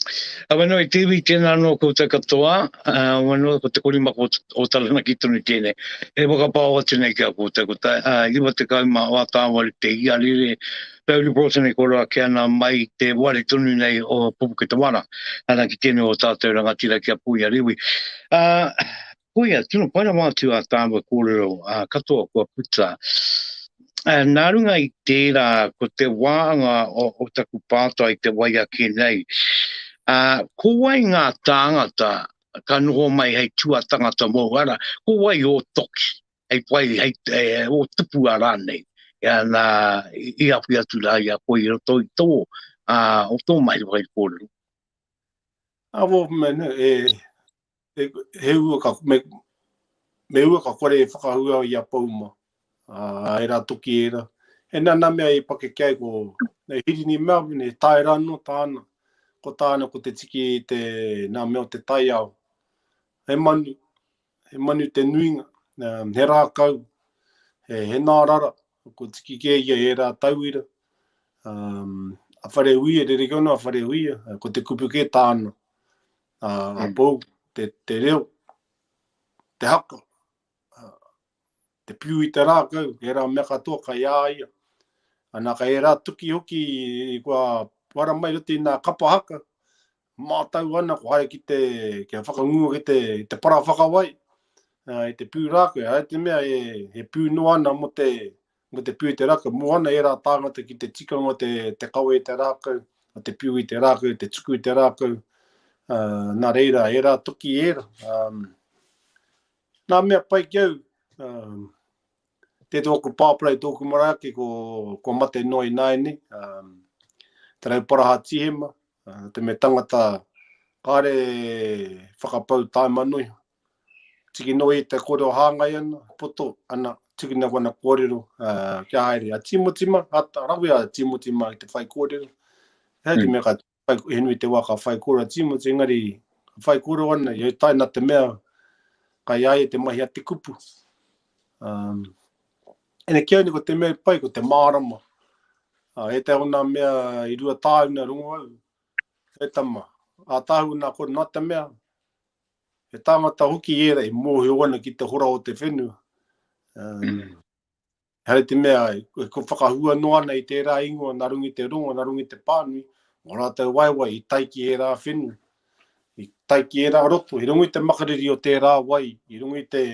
A wano i te iwi, tēnā anō koutou katoa, uh, wano ko te korimako o Taranaki tonu tēnei. E whakapao atu nei ki a koutou, ko ta, uh, 90 ma o Tāwari te iarere, Tauri Broughton e koro ake ana mai te ware tonu nei o Pupuketawara, ana ki tēnei o tātou rangatira ki a Puia Rewi. Uh, Koia, tino pai rawa atu ā tāua kōrero katoa kua puta. Nā runga i tērā, ko te wāanga o, o taku pātai te wai ake nei, uh, ko wai ngā tāngata ka noho mai hei tuatangata mōu, ara, ko wai ō toki, hei whai, hei, e, ō tupua rānei, ia nā, i, i awhi atu rā i a koe i roto i tō, uh, o tō mahi whaikōrero. Awo, me, e, he, he ua ka, me, me ua ka kore e whakahua i a Pouma. Uh, e rā toki e rā. E nā nā mea i pakeke ai ko e Hirini Melvin, e tae rā no tāna. Ko tāna ko te tiki i te nā mea o te taiao. He manu, he manu te nuinga, um, he rākau, he, he nārara, ko tiki kē ia e rā tauira. Um, A Whareuia, rerekē ana a Whareuia, ko te kupu kē tāna, a, a mm. Pou, te, te reo, te haka, te piu i te rākau, ērā mea katoa kai a ia. Ana kai ērā tuki hoki kua wara mai roto i nā kapa haka, mātau ana ko haere ki te, kia whakangua ki te, te para whakawai, i te pū rākau, hai te mea e, he pū noa ana mo te, mo te pū i te rākau, mō ana ērā tāngata ki te tikanga o te, te kawe i te rākau, o te piu i te rākau, te tuku i te rākau, uh, nā reira, ērā toki ērā. Um, nā mea pai ki au, um, Te tōku pāpara i tōku marae ake ko, kua mate noa ināianei, um, Te Rauparaha Tīhema, uh, te me tangata kāre whakapau tāima noi. Tiki noa i te kōrero hāngai ana, poto ana, tikina wana kōrero uh, kia haere. A Tīmoti mā, a, rawe a Tīmoti mā ki te whai kōrero. Hei te mm. mea ka he nui te wā ka whai kōrero a Tīmoti, engari ka whai kōrero ana, i tae nā te mea kai a ia te mahi a te kupu. Um, ene ki au nei ko te mea i pai, ko te mārama. Uh, e te ona mea i rua tāuna rongo au, e tama, a tāhu nā kore, nā te mea, he tāngata hoki ērā e mōhio ana ki te hora o te whenua. Um, mm. Ehara i te mea e whakahua noa ana i tērā ingoa nā runga i te rongo, nā runga i te pānui, o rātou waewae i tae ki ērā whenua, i tae ki ērā roto, i runga i te makariri o tērā wai, i runga i te,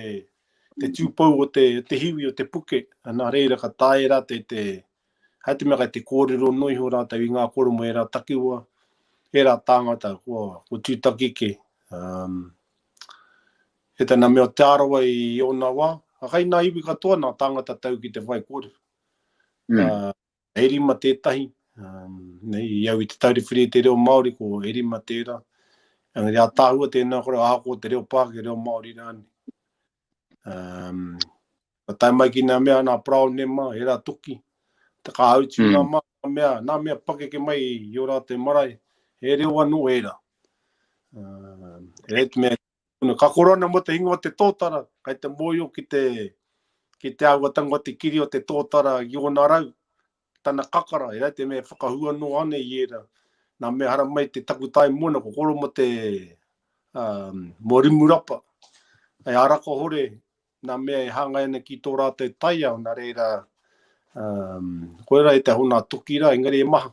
te tūpou o te, te hiwi, o te puke, nā reira ka taea e rātou te, hai te mea kai te kōrero noa iho rātou i ngā kōrero mō ērā takiwā, ērā tāngata kua, kua tūtaki kē. Um, He tana mea o Te Arawa i ōna wā. A kai nā iwi katoa nā tāngata tau ki te whai kōrero. Mm. Uh, Erima tētahi, um, nei, i au i te tauri whiri i te reo Māori, ko Erima tērā. Engari ātaahua tēnā kore, ahakoa te reo Pākehā, reo Māori rānei. Um, ka tae mai ki nā mea, nā Paraone mā, he rā toki, te kāutu mm. nā mā, nā mea, nā mea pakeke mai i o rātou marae, he reo anō ērā. Uh, e te mea, ka koro ana mo te ingoa te tōtara, kai te mōio ki te, ki te āhuatanga o te kiri o te tōtara i ōna rau, tana kakara, e te mea whakahua noa ana i ērā. Nā mea haramai te takutai mona, ko koro mo te, um, mo Rimurapa, e Arakahore, nā mea e hāngai ana ki tō rātou taiao, nā reira, um, koirā e te hona toki rā, engari e maha.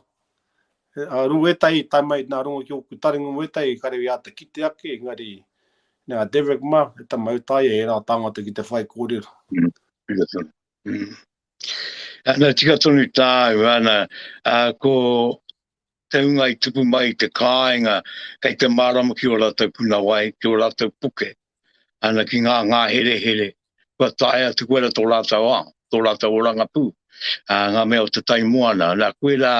A rongo ētahi, tae mai nā rongo ki ōku taringa mō ētahi, kare i āta kite ake, engari, nā Derek mā, e tama au taia ērā tāngata ki te whai kōrero. Mm, tika tonu. Mm. Ana, tika tonu tāu, ana, uh, ko te hunga i tupu mai i te kāinga, kei te mārama ki ō rātou puna wai, ki ō rātou puke, ana ki ngā ngāherehere, kua taea atu koe ra tō rātou ao, tō rātou oranga pū, ā, ngā mea o te tai moana. Nā, koe rā,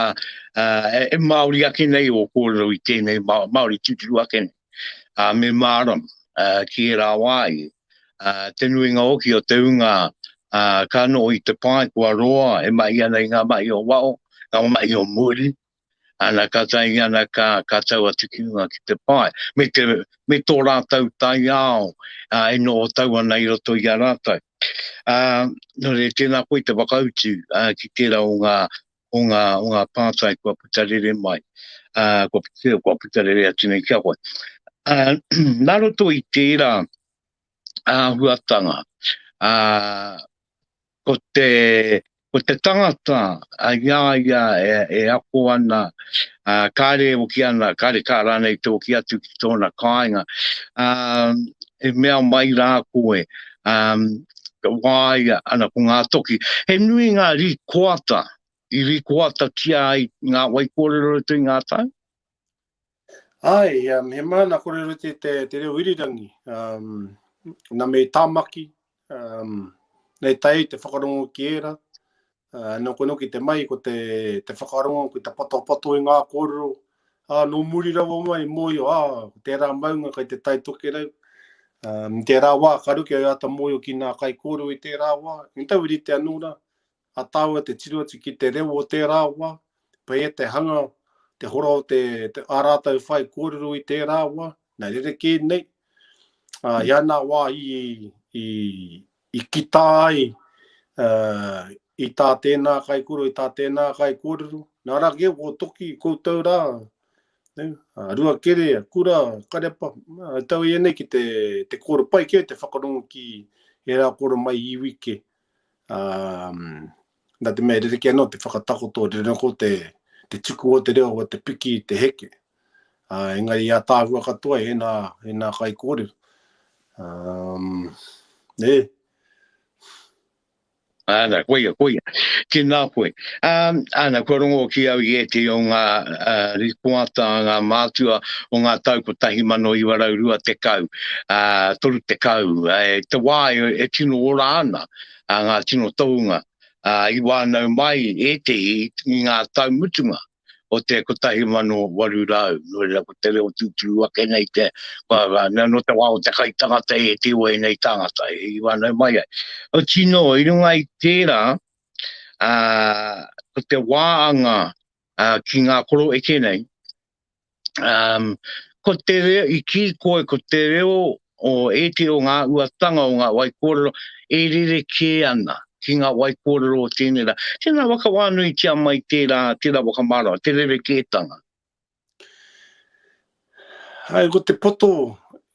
ā, e, e Māori ake nei ō kōrero i tēnei Māori tūturu ake nei, ā, me mārama, ā, ki ērā wāhi. Ā, te nuinga hoki o te hunga, ā, ka noho i te pae kua roa e mahi ana i ngā mahi o waho, ngā mahi o muri, ana ka tae ana ka, ka tau atu ki runga ki te pae, me, te, me tō rātou taiao ā, e noho tau ana i roto i a rātou. Ā, nō reira, tēnā koe te whakautu ā, ki tērā o ngā, o ngā, o ngā pātai kua puta rere mai, ā, kua, kua puta rere atu nei ki a koe. Ā, nā roto i tērā āhuatanga, ā, ko te, ko te tangata i a ia e, e ako ana, ā, kāre e oki ana, kāre kā rānei te oki atu ki tōna kāinga, ā, e mea mai rā koe, ā, wāia ana ko ngā toki. He nui ngā rīkoata i rīkoatatia ai ngā waikōrero roto i ngā tau? Ai, um, he mana kōrero te, te, te reo irirangi. Um, na me Tāmaki, um, nei tae te whakarongo ki ērā. Uh, nō koe noki te mai, ko te, te whakarongo, ko te patopato i ngā kōrero. Ā, nō muri rawa mai, mōhio, ā, ko tērā maunga kai te Tai Tokerau. Um, tērā wā, ka ruke au āta mōhio ki ngā kaikōrero i tērā wā. I tau i rite anō rā, a tāua te tiro atu ki te reo o tērā wā, pehea te hanga, te hora o te, te ā rātou whai kōrero i tērā wā, nā rerekē nei. Ā, i ana wā i, i, i kita ai uh, i tā tēnā kaikōrero, i tā tēnā kaikōrero. Nā rā kē ko Toki, koutou rā, ne, a Ruakere, a Kura, a Karepa, a tau ia nei ki te, te kōrero pai kē te whakarongo ki ērā kōrero mai i iwi kē. Um, nā te mea rerekē anō te whakatakoto, rerekē anō te, te tuku o te reo, o te piki, te heke. Uh, engari i ātaahua katoa e nā, e nā kaikōrero. Um, e. Āna, koia, koia. Tēnā koe. Um, āna, kua rongo ki au i ētehi o ngā uh, rikoata a ngā mātua o ngā tau 1920, uh, 30, e, te wā e, e tino ora ana a ngā tino tohunga uh, i wānau mai ētehi i ngā tau mutunga o te 1800, nō reira ko te reo tūturu ake nei te, kua, nō te wā o te kaitangata e te o ēnei tāngata i whānau mai ai. O tino, i runga i tērā, ā, ko te wāanga ā, ki ngā koro eke nei, um, ko te reo, i kī koe, ko te reo o ētehi o ngā uatanga o ngā waikōrero e rerekē ana ki ngā waikōrero o tēnei rā. Tēnā whakawānuitia mai tērā, tērā whakamārama, te rerekētanga. Hai, ko te poto,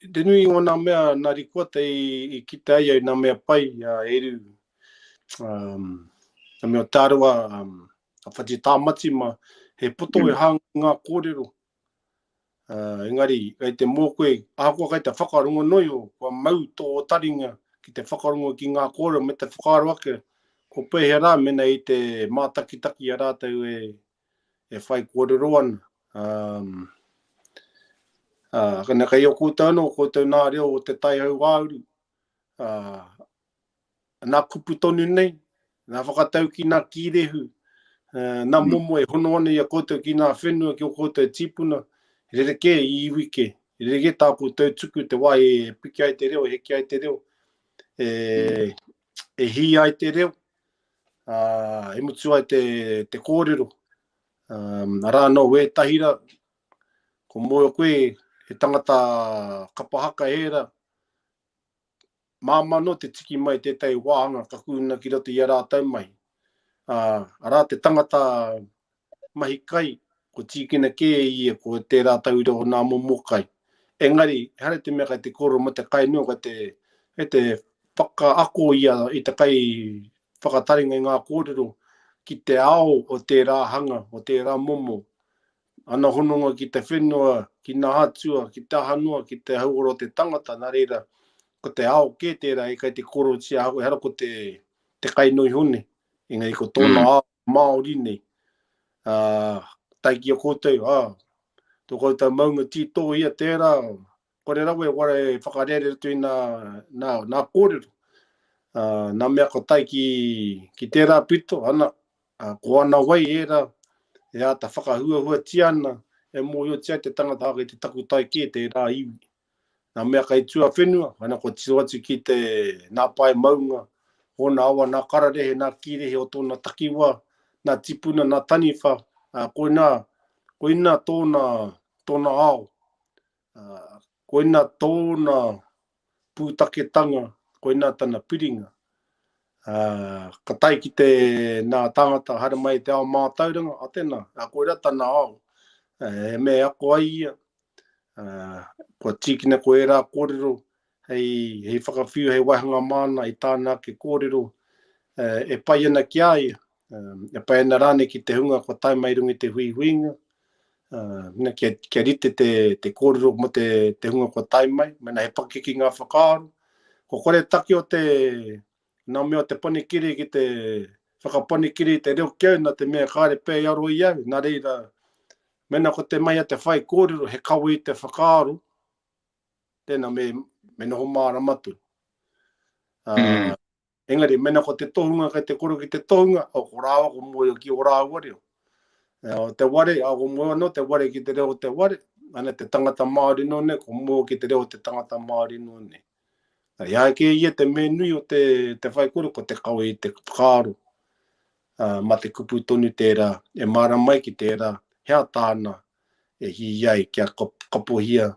te nui o nā mea nā rikoata i, i kite ai au nā mea pai a Eru, um, nā mea o Te Arawa, um, a Whati Tāmati mā, he poto mm. e hāngai ngā kōrero. Uh, engari, kei te mō koe, ahakoa kei te whakarongo noio, kua mau tō taringa ki te whakarongo ki ngā kōrero me te whakaaro ake, ko pēhea rā mena i te mātakitaki a rātou e, e whai kōrero ana. Um, uh, kana kei o koutou anō, koutou nā reo o te tai hauāuru, uh, nā kupu tonu nei, nā whakatauki, nā kīrehu, nā mm. momo e hono ana i a koutou ki nā whenua, ki o koutou tīpuna, rerekē i iwi kē, rerekē tā koutou tuku te wā e piki ai te reo, e heke ai te reo, e, mm. e hī ai te reo, uh, e mutu ai te, te kōrero. Um, arā nō wētahi rā, ko mōhio koe he tangata kapa haka ērā, Māmā noa te tiki mai tētahi wāhanga ka kūna ki roto i a rātou mahi. Ā, arā te tangata mahi kai, ko tīkina kē ia ko tērā tauira o nā momo kai. Engari, ehara i te mea kei te kōrero mō te kai noa, kei te, kei te whakaako ia i te kai whakataringa i ngā kōrero ki te ao o tērā hanga, o tērā momo. Ana hononga ki te whenua, ki nā atua, ki te aha noa, ki te hauora o te tangata, nā reira, ko te ao kē tērā e kai te korotia ahau, ehara ko te, te kai noa iho nei, engari ko tōna mm. ao Māori nei. Ā, tae ki a koutou, ā, tō koutou maunga tītōhia tērā, kore rawa e wara e whakarere atu i nā, nā, nā kōrero. Ā, nā mea ko tae ki, ki tērā pito, ana, ā, ko ana wai ērā e āta whakahuahuatia ana, e mōhiotia ai te tangata kei te takutai kē tērā iwi. Nā mea kei tuawhenua, ana kua tiro atu ki te nā pae maunga, ōna awa, nā kararehe, nā kīrehe o tōna takiwā, nā tipuna, nā taniwha, ā, koinā, koinā tōna, tōna ao. Ā, koinā tōna pūtaketanga, koinā tana piringa. Ā, ka tae ki te nā tāngata haere mai i te ao mātauranga, a tēnā, ā, koirā tana ao, he mea e ako ai ia, ā, kua tīkina ko ērā kōrero hei, hei whakawhiu, hei waihanga māna i tāna ake kōrero e pai ana ki a ia, e pai ana rānei ki te hunga kua tae mai i runga i te huihuinga, uh, kia, kia rite te, te kōrero mō te, te hunga kua tae mai, mena he pakeke ngā whakaaro. Ko kore take o te, nā mea o te panikiri ki te whakapanikiri i te reo ki au, nā te mea kāre pea i aro i au, nā reira, mena ko te mahi a te whai kōrero, he kawe i te whakaaro, tēnā me, me noho mārama tonu. Uh, mm. Engari, mena ko te tohunga kei te koro ki te tohunga, o ko rāua ko mōhio ki o rāua reo. E, o te ware, a ko mōhio anō te ware ki te reo o te ware, ana te tangata Māori noa nei, ko mōhio ki te reo o te tangata Māori noa nei. I a kē ia te mea nui o te, te whaikōrero, ko te kawe i te whakaaro, ā, mā te kupu tonu tērā e mārama ai ki tērā, hea tāna e hī ai kia kapohia,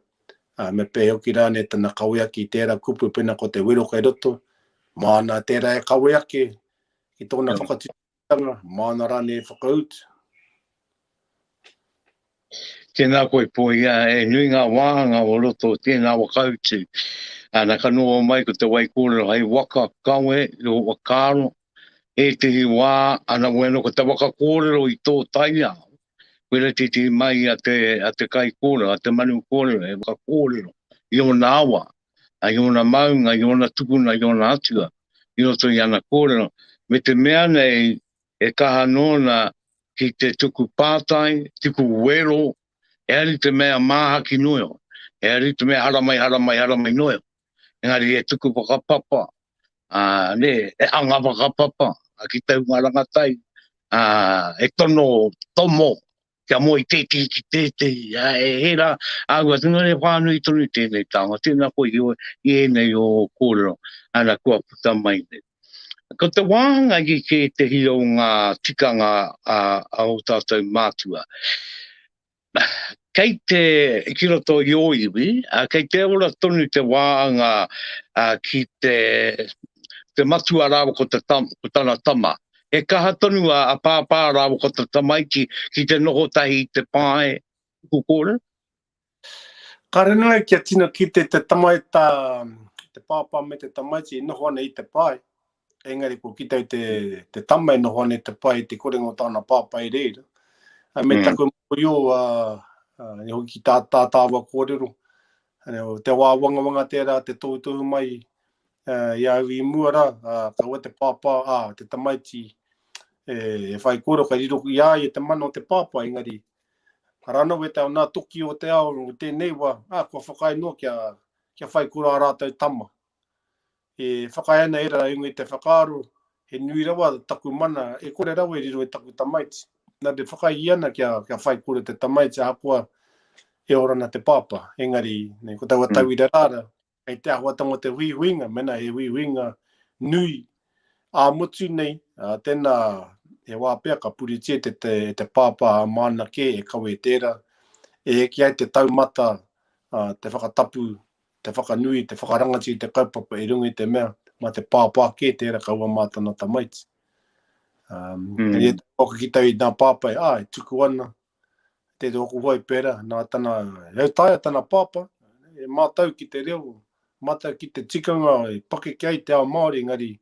ā, me pēhea hoki rānei tana kawe ake i tērā kupu pēnā ko te wero kei roto, māna tērā e kawe ake ki tōna whakatutanga, māna rānei e whakautu. Tēnā koe Poia, e nui ngā wāhanga o roto o tēnā whakautu. Ana ka noho mai ko te wai kōrero hei waka kawe i ō whakaaro, ētehi wā, ana weno ko te waka kōrero i tō taiao, koira tētehi mai a te, a te kaikōrero, a te manu kōrero, he waka kōrero i ōna awa, i ōna maunga, i ōna tupuna, i ōna atua, i roto i ana kōrero. Me te mea nei, e kaha nōna ki te tuku pātai, tuku wero, ehara i te mea māhaki noa iho, ehara i te mea haramai, haramai, haramai noa iho, engari e tuku whakapapa, ā, nē, e anga whakapapa ki te hunga rangatai, ā, e tono tomo kia moe tētehi ki tētehi, ā, e hera āhua atu, nō reira whānui tonu tēnei taonga, tēnā koe i, i ēnei o kōrero, ana kua puta mai nei. Ko te wāhanga ki tētehi o ngā tikanga a, a ō tātou mātua, kei te, ki roto i ō iwi, kei te ora tonu te wāhanga ki te, te matua rāua ko, te tam, ko tana tama. E kaha tonu a, a pāpā rāua ko te tamaiti ki te noho tahi i te pae tuku kōrero. Kāre noa kia tino kite te tamaita, te pāpā me te tamaiti e noho ana i te pae, engari ko kite te, te tama e noho ana i te pae i te korenga o tāna pāpā i reira. A me mm. taku mōhio, uh, uh, i hoki ki tā, tā tāua kōrero, te wā wangawanga tērā te tohutohu mai i a au i mua rā, kaua te pāpā, ā, te tamaiti e whai kōrero, ka riro i a ia te mana o te pāpā, engari, arā anō wētahi o nā toki o te ao o tēnei wā, ā, kua whakaae noa kia, kia whai kura ā rātou tama. E whakaae ana ērā i runga i te whakaaro, he nui rawa taku mana, e kore rawa e riro i taku tamaiti. Nā te whakaae ia ana kia, kia whai kura te tamaiti, ahakoa e ora ana te pāpā. Engari, nei, ko taua tauira rāra, Kei te āhuatanga o te huihuinga, mēnā he huihuinga nui ā-motu nei, tēnā he wā pea ka puritia te, te, te pāpā māna kē e kawe tērā, e eke ai te taumata, te whakatapu, te whakanui, te whakarangatira i te kaupapa i runga i te mea, mā te pāpā kē tērā kaua mā tana tamaiti. Um, mm. E te ki tau i nā pāpā, ā, e tuku ana, Te hoku hoi pera, nā tana, e taea tana pāpā, e mātau ki te reo, mātau ki te tikanga, e pakeke ai te ao Māori, engari,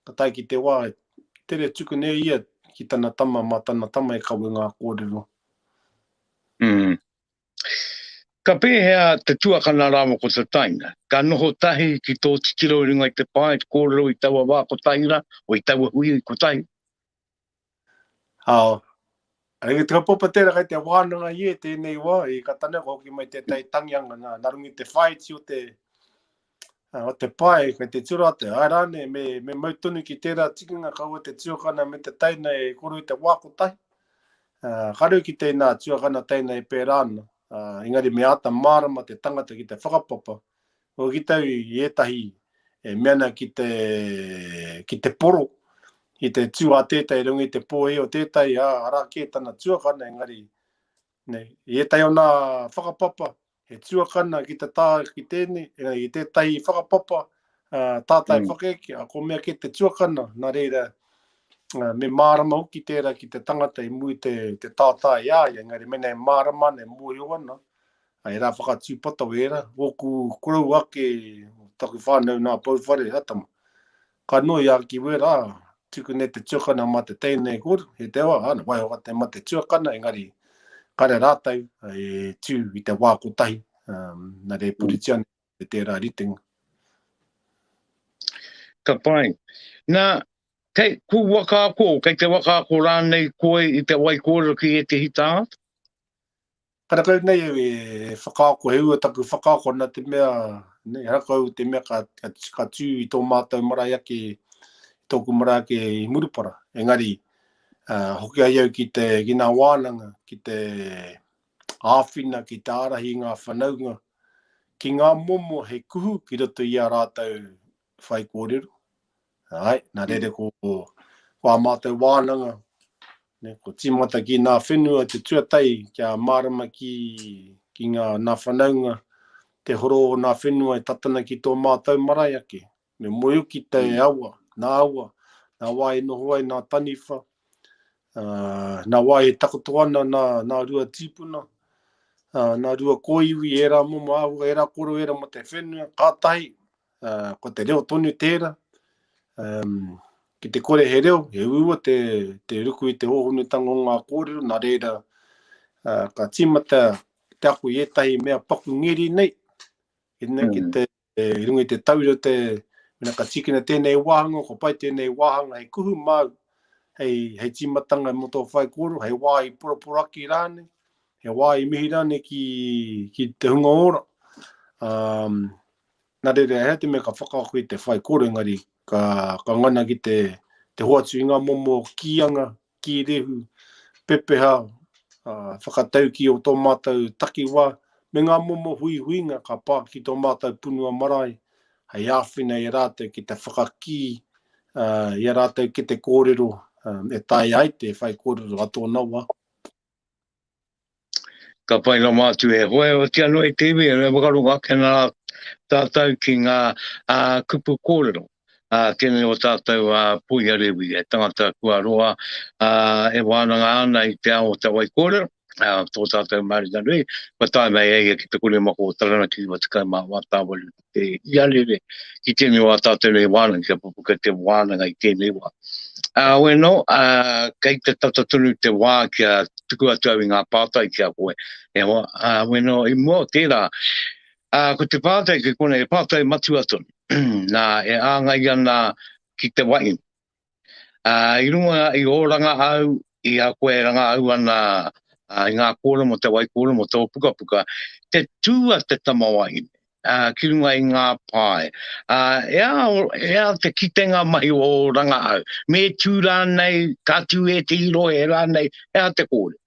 ka tae ki te wā, e tere tuku nei ia ki tana tama, mā tana tama e kawe ngā kōrero. Mm. Ka pēhea te tuakana rāua ko te taina? Ka noho tahi ki tō titiro i runga i te pae, te kōrero i taua wā kotahi rā, o i taua hui kotahi? Ao. Ringa te kaupapa tērā kai te wānanga i e tēnei wā, i ka tane ka hoki mai tētahi tangianga nā, nā runga i te whāiti o te, o te pae, kai te tiro atu, āe rānei, me, me mau tonu ki tērā tikanga kaua te tuakana me te teina e koro i te wā kotahi. Uh, ka rau ki tēnā tuakana teina e pērā ana, uh, engari me āta mārama te tangata ki te whakapapa, Kua kite au i ētahi e mea ana ki te, ki te poro, i te tū a tētahi i runga i te pōhē o tētahi, ā, arā kē tana tuakana, engari, nei, i ētahi o nā whakapapa, he tuakana ki te tā ki tēnei, engari i tētahi whakapapa, ā, tātai mm. whakaeke, ā, ko mea kē te tuakana, nā reira, ā, me mārama hoki tērā ki te tangata i mua i te, te tātā i a ia, engari mēnā e mārama ana, e mōhio ana, Ai rā whakatūpato ērā, ōku korou ake, taku whānau nā Pouwhare, a tama. Ka noi a ki wera, tuku nei te tuakana mā te teina e kore, he te wā, ana, waiho ka te mā te tuakana, engari, kare rātou e tū i te wā kotahi, um, nā re puritia ana e tērā ritenga. Ka pai. Nā, kei, ku wakaako, kei te wakaako rānei koe i te wai kōrero ki ētehi tāngata? Karakau nei au e whakaako, he ua taku whakaako nā te mea, nei, harakau te mea ka, ka, ka tū i tō mātou marae ake, i tōku marae ake i Murupara. Engari, uh, hoki ai au ki, te, ki ngā wānanga, ki te āwhina, ki te ārahi i ngā whanaunga, ki ngā momo he kuhu ki roto i a rātou whaikōrero. Āe, nā reira ko, ko ā mātou wānanga, ne, ko tīmata ki nā whenua te tuatai kia mārama ki, ki ngā, nā whanaunga, te horo o nā whenua e tata ana ki tō mātou marae ake. Me moe ki te mm. awa, nā awa, nā wā e noho ai nā taniwha, uh, nā wā e takoto ana nā, nā rua tīpuna. Nā rua kōiwi ērā momo āhua, ērā koro ērā mō te whenua, kātahi, ko te reo tonu tērā. Ki te kore he reo, he uaua te, te ruku i te hōhonutanga o ngā kōrero, nā reira, ka tīmata te ako i ētahi mea paku ngeri nei, ki te I runga i te tauira te, mena ka tīkina tēnei wāhanga, ko pai tēnei wāhanga hei kuhu māu, hei, hei tīmatanga mō tō whaikōrero, hei wā i poroporoaki rānei, he wā i mihi rānei ki, ki te hunga ora. Um, nā reira, he te mea ka whakaako i te whaikōrero, engari ka, ka ngana ki te, te hoatu i ngā momo kīanga, kīrehu, pepeha, whakataukī o tō mātou takiwā, me ngā momo huihuinga ka pā ki tō mātou punua marae hei āwhina i a rātou ki te whakakī i a rātou ki te kōrero e taea ai te whaikōrero a tōna wā. Ka pai rawa atu e hoe, oti anō e te iwi, e whakarongo ake ana rā tātou ki ngā kupu kōrero. Tēnei o tātou a Puia Rewi, he tangata kua roa e wānanga ana i te ao o te wai kōrero, tō tātou marina nui, kua tae mai e ia ki te Koremako o Taranaki 98 te iarere ki tēnei o ā tātou nei wānanga, kia pupuke te wānanga i tēnei wā. Ā, weno, ā, kei te tata tonu te wā kia tuku atu au i ngā pātai ki a koe. E hoa, ā, weno, i mua o tērā, ā, ko te pātai ki konei, he pātai matua tonu. Nā, e āngai ana ki te wahine. Ā, i runga i ō rangahau, i a koe e rangahau ana i ngā kōrero mō te waikōrero, mō tō pukapuka, te tū a te tamawahine ki runga i ngā pae. Ā, e a, e a te kitenga mai o ō rangahau? Me tū rānei, ka tū ētehi rohe rānei, he aha te kōrero?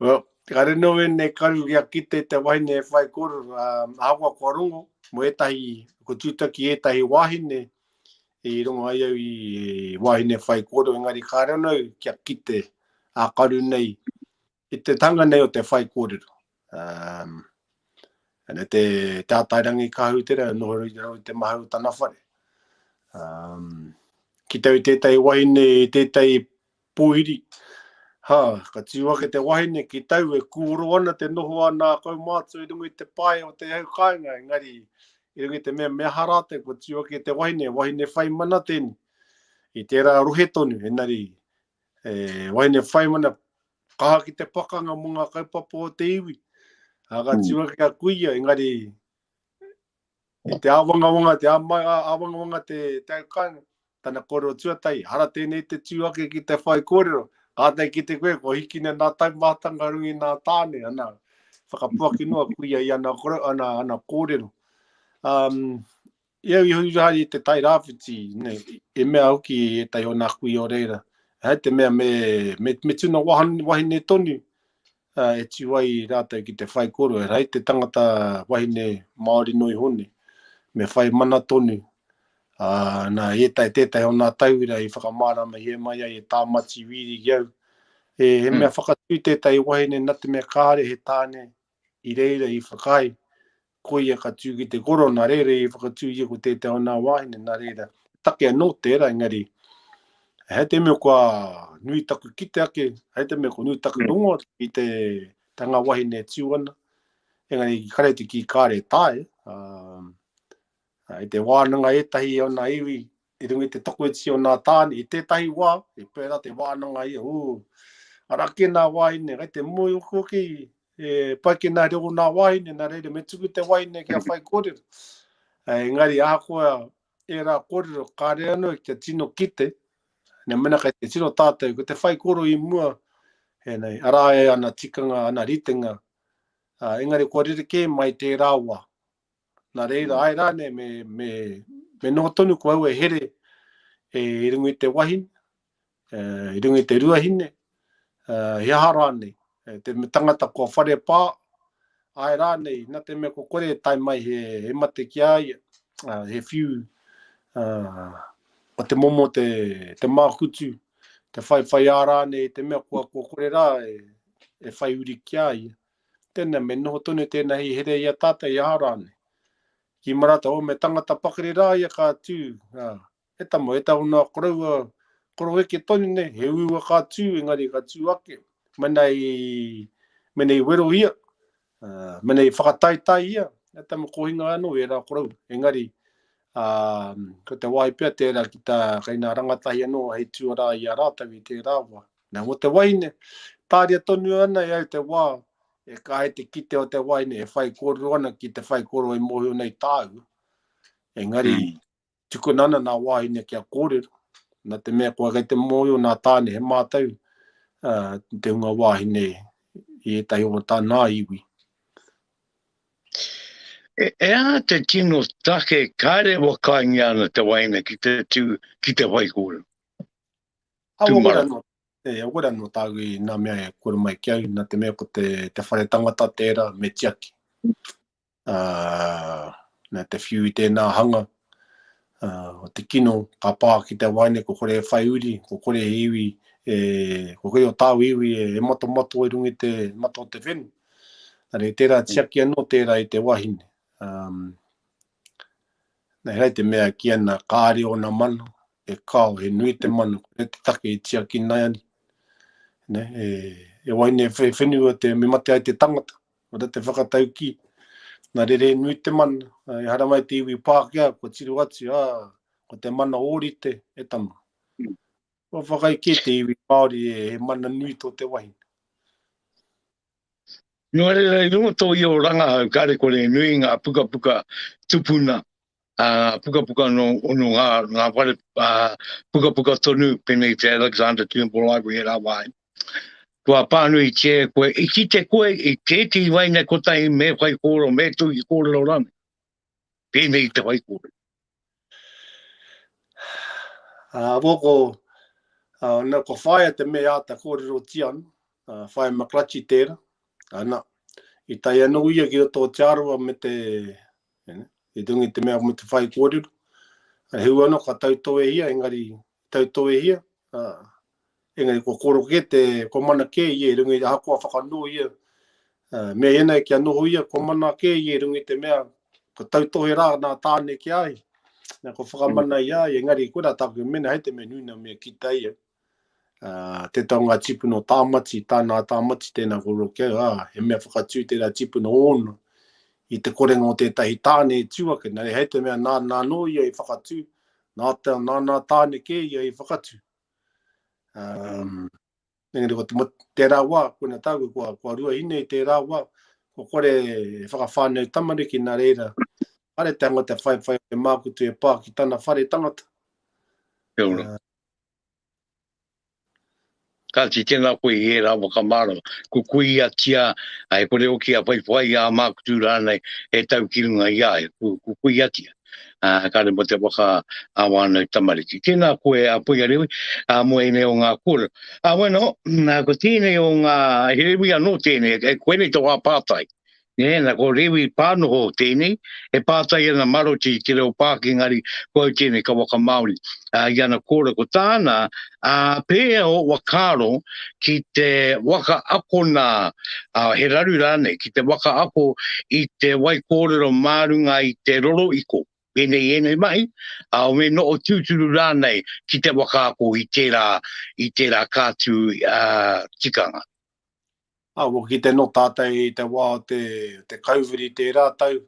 Well, kāre nō ēnei karu kia kite te wahine e whai kōrero, ahakoa kua rongo mō ētahi, kua tūtaki ētahi wāhine i rongo ai au i wāhine whai kōrero, engari kāre anō kia kite ā-karu nei i te tanga nei o te whai kōrero. Um, ene te, te Ātairangikaahu tērā, noho i raro i te mahau o tana whare. Um, ki te au tētahi wahine, tētahi Pōhiri. Hā, ka tū ake te wahine ki tau e kūoro ana te noho a nā kaumātua i runga i te pae o te hau kāinga, engari i runga i te mea me aha rātou kua tū ake te wahine, wahine whai mana tēnei. I tērā rohe tonu, engari e, wahine whai mana, kaha ki te pakanga mō ngā kaupapa o te iwi. Ā, ka tū ake a kuia, engari I te āwangawanga, te āwangawanga te, te kāinga, tana kōrero tuatahi, hara tēnei te tū ake ki te whai kōrero, kātahi ki te koe, kua hikina nā taumahatanga runga i nā tāne, ana, whakapuaki noa kuia i ana, ana, ana kōrero. Um, i au i hui haere i te Tai Rāwhiti, ne, i mea hoki ētahi o nā kuia o reira, hei te mea me, me, me tuna wahine tonu, e tū ai rātou ki te whaikōrero, e rai te tangata wahine Māori noa iho nei, me whai mana tonu. Ā, nā, ētahi, tētahi o nā tauira i whakamāramahia mai ai e Tāmati Wīri ki au, e, he mea whakatū tētahi wahine nā te mea kāre he tāne i reira i whakaae koia ka tū ki te koro, nā reira i whakatū ia ko tētahi o nā wāhine, nā reira, take anō tērā, engari, hei te mea kua nui taku kite ake, hei te mea kua nui taku rongo atu i te tanga wahine e tū ana, engari kare te kī kāre e taea, i te wānanga ētahi o nā iwi, i runga i te tokoiti o nā tāne, i tētahi wā, i pērā te wānanga ia, ū, arā kē nā wāhine, kai te moe hoki, e pai kē nā reo o nā wāhine, nā reira me tuku te wahine kia whai kōrero. Engari ahakoa ērā kōrero, kāre anō kia tino kite, nā mena kai te tino tātou, ko te whai kōrero i mua, ēnei, arā e ana tikanga, ana ritenga, engari kua rerekē mai tērā wā. Nā reira, āe rānei, me, me, me noho tonu ko au e here e, i runga i te wahine, e, i runga i te ruahine, e, he aha rānei, e, te tangata kua whare pā, āe rānei, nā te mea ko kore e tae mai he, he mate ki a ia, he whiu, o te momo te, te mākutu, te whaiwhaiā rānei, te mea kua, kua kore rā e, e whai uri ki a ia. Tēnā, me noho tonu tēnā hei here i a tātou i aha rānei. Ki Marata, oh, me tangata pakari rā ia ka tū, ā, e tama, e tau noa koroua, koroheke tonu nei, he uaua ka tū, engari ka tū ake. Mena i, mena i werohia, Mena i whakataetae ia, e tama kohinga anō ērā koroua. Engari, ko te wāhi pea tērā ki tā, kei nā rangatahi anō hei tuarā i a rātou i tērā wā. Nā, mō te wahine, tāria tonu ana e au te wā e kaha te kite o te wahine e whai kōrero ana ki te whai kōrero e mōhio nei tāua. Engari, tukuna ana nā wāhine kia kōrero, nā te mea kua kei te mōhio nā tāne he mātau te hunga wāhine i ētahi o tā nā iwi. E, e aha te tino take kāre whakaaengia ana te wahine ki te tū, ki te whaikōrero? Tūmara. E, aua rā nō tāu i nā mea e kore mai ki au, nā te mea ko te, te whare tangata tērā me tiaki. ā, nā te whiu i tēnā hanga, ā, o te kino ka pā ki te waeine ko kore e whai uri, ko kore he iwi e, ko kore o tāu iwi e, e matomato i runga i te mata o te whenua. Nā reira, tērā tiaki anō tērā i te wahine. Um, nā, he rai te mea ki ana, kāre ōna mana, e kao, he nui te mana, ko te take i tiakina ai, ne, e, e wahine e whenua te, me mate ai te tangata, Ko te whakataukī, nā rere nui te mana, ehara mai te iwi Pākehā kua tiro atu, ā, ko te mana ōrite e tama. Kua whakaae kē te iwi Māori he mana nui tō te wahine. Nō reira, i roto i ō rangahau, kāre kore nui ngā pukapuka tupuna ā, pukapuka nō, nō ngā, ngā whare ā, pukapuka tonu, pēnei te Alexander Turnbull Library e rā wāhi. Kua pānuitia e koe, i kite koe i tētehi waeine kotahi me whaikōrero, me tuhi kōrero rānei, pēnei i te whaikōrero. Ā, ko, ko, ā, na, ko whaea te mea āta kōrerotia ana, ā, whaea McClutchie tērā, ana, i tae anō ia ki roto o Te Arawa me te, i runga i te mea me te whai kōrero. He hua anō ka tautohehia, engari tautohehia, engari kua koro kē te, kua mana kē ia i runga i, ahakoa whakanoho ia, mea ēnei kia noho ia, kua mana kē ia i runga i te mea, kua tautohe rā nā tāne ki a ia, nā kua whakamana i a ia, engari koirā tāku mena hei te mea nui nā mea ki te ia. Ā, tētahi o ngā tīpuna o Tāmati, tāna a Tāmati tēnā kōrero ki au, ā, he mea whakatū tērā tīpuna ōna i te korenga o tētahi tāne e tū ake, nā reira, hei te mea nāna anō ia i whakatū, nā te, nāna tāne kē ia i whakatū. Um, engari ko te, tērā wā, koina tāku, kua, kua ruahine i tērā wā, kua kore e whakawhānau tamariki, nā reira, kāre te anga te whaiwhai o te mākutu e pā ki tana whare tangata. Kia ora. Uh, Kāti tēnā koe i ērā whakamārama. Ko kuiatia, e kore hoki a whaiwhai a Mākutu rānei e tau ki runga i a ia. Ko, ko kuiatia. Uh, kāre mo te waka a wānau tamariki. Tēnā koe a Poia Rewi, a mo ēnei o ngā kōrero. A bueno, nā, ko tēnei o ngā, he rewi anō tēnei, e, koinei te wā pātai. Nē, na ko Rewi Pānoho tēnei, e pātai ana Maroti i te reo Pākehā engari ko au tēnei ka waka Māori ā, i ana kōrero. Ko tāna, ā, pēhea ō whakaaro ki te waka akona, ā, he raru rānei, ki te waka ako i te waikōrero mā runga i te roroiko, pēnei i ēnei mahi, ā, me noho tūturu rānei ki te waka ako i tērā, i tērā kātū, ā, tikanga. Ā, kua kite anō tātou i te wā o te, te Covid i tērā tau,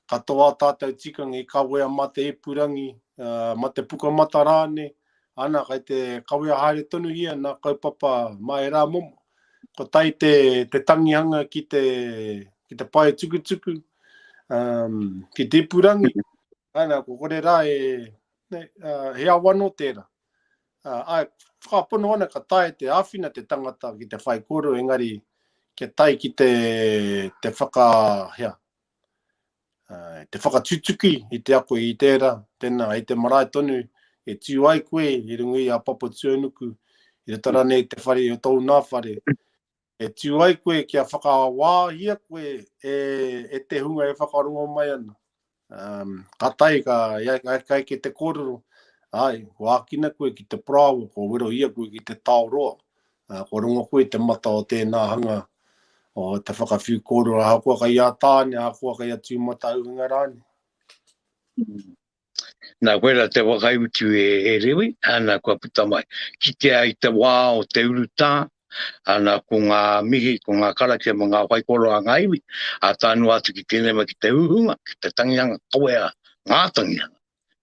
katoa ā tātou tikanga i kawea mā te ipurangi, ā, mā te pukamata rānei, ana, kei te kawea haere tonuhia nā kaupapa mā ērā momo. Ko tae te, te tangihanga ki te, ki te pae tukutuku, um, ki te ipurangi, ana, ko kore rā e, ne, uh, he awa anō tērā. Āe, whakapono ana ka taea te āwhina te tangata ki te whaikōrero, engari kia tae ki te, te whaka, hea, te whakatutuki i te ako i tērā, tēnā, i te marae tonu e tū ai koe i runga i a Papatūānuku, i roto rānei i te whare, i tōu nā whare, E tū ai koe kia whakawāhia koe e, e te hunga e whakarongo mai ana. Um, ka tae, ka, ka, ka eke te kōrero, ai, kua ākina koe ki te parāoa, kua werohia koe ki te taoroa, uh, kua rongo koe i te mata o tēnā hanga o te whakawhiu kōrero, ahakoa kei a Tāne, ahakoa kei a Tūmatauenga rānei. Nā, koirā te whakautu e, e Rewi, ana kua puta mai. Kitea i te wā o te urutā, Ana, ko ngā mihi, ko ngā karakia me ngā whaikōrero a ngā iwi, ā tae noa atu ki tēnei mea ki te uhunga, ki te tangihanga, kawea ngā tangihanga,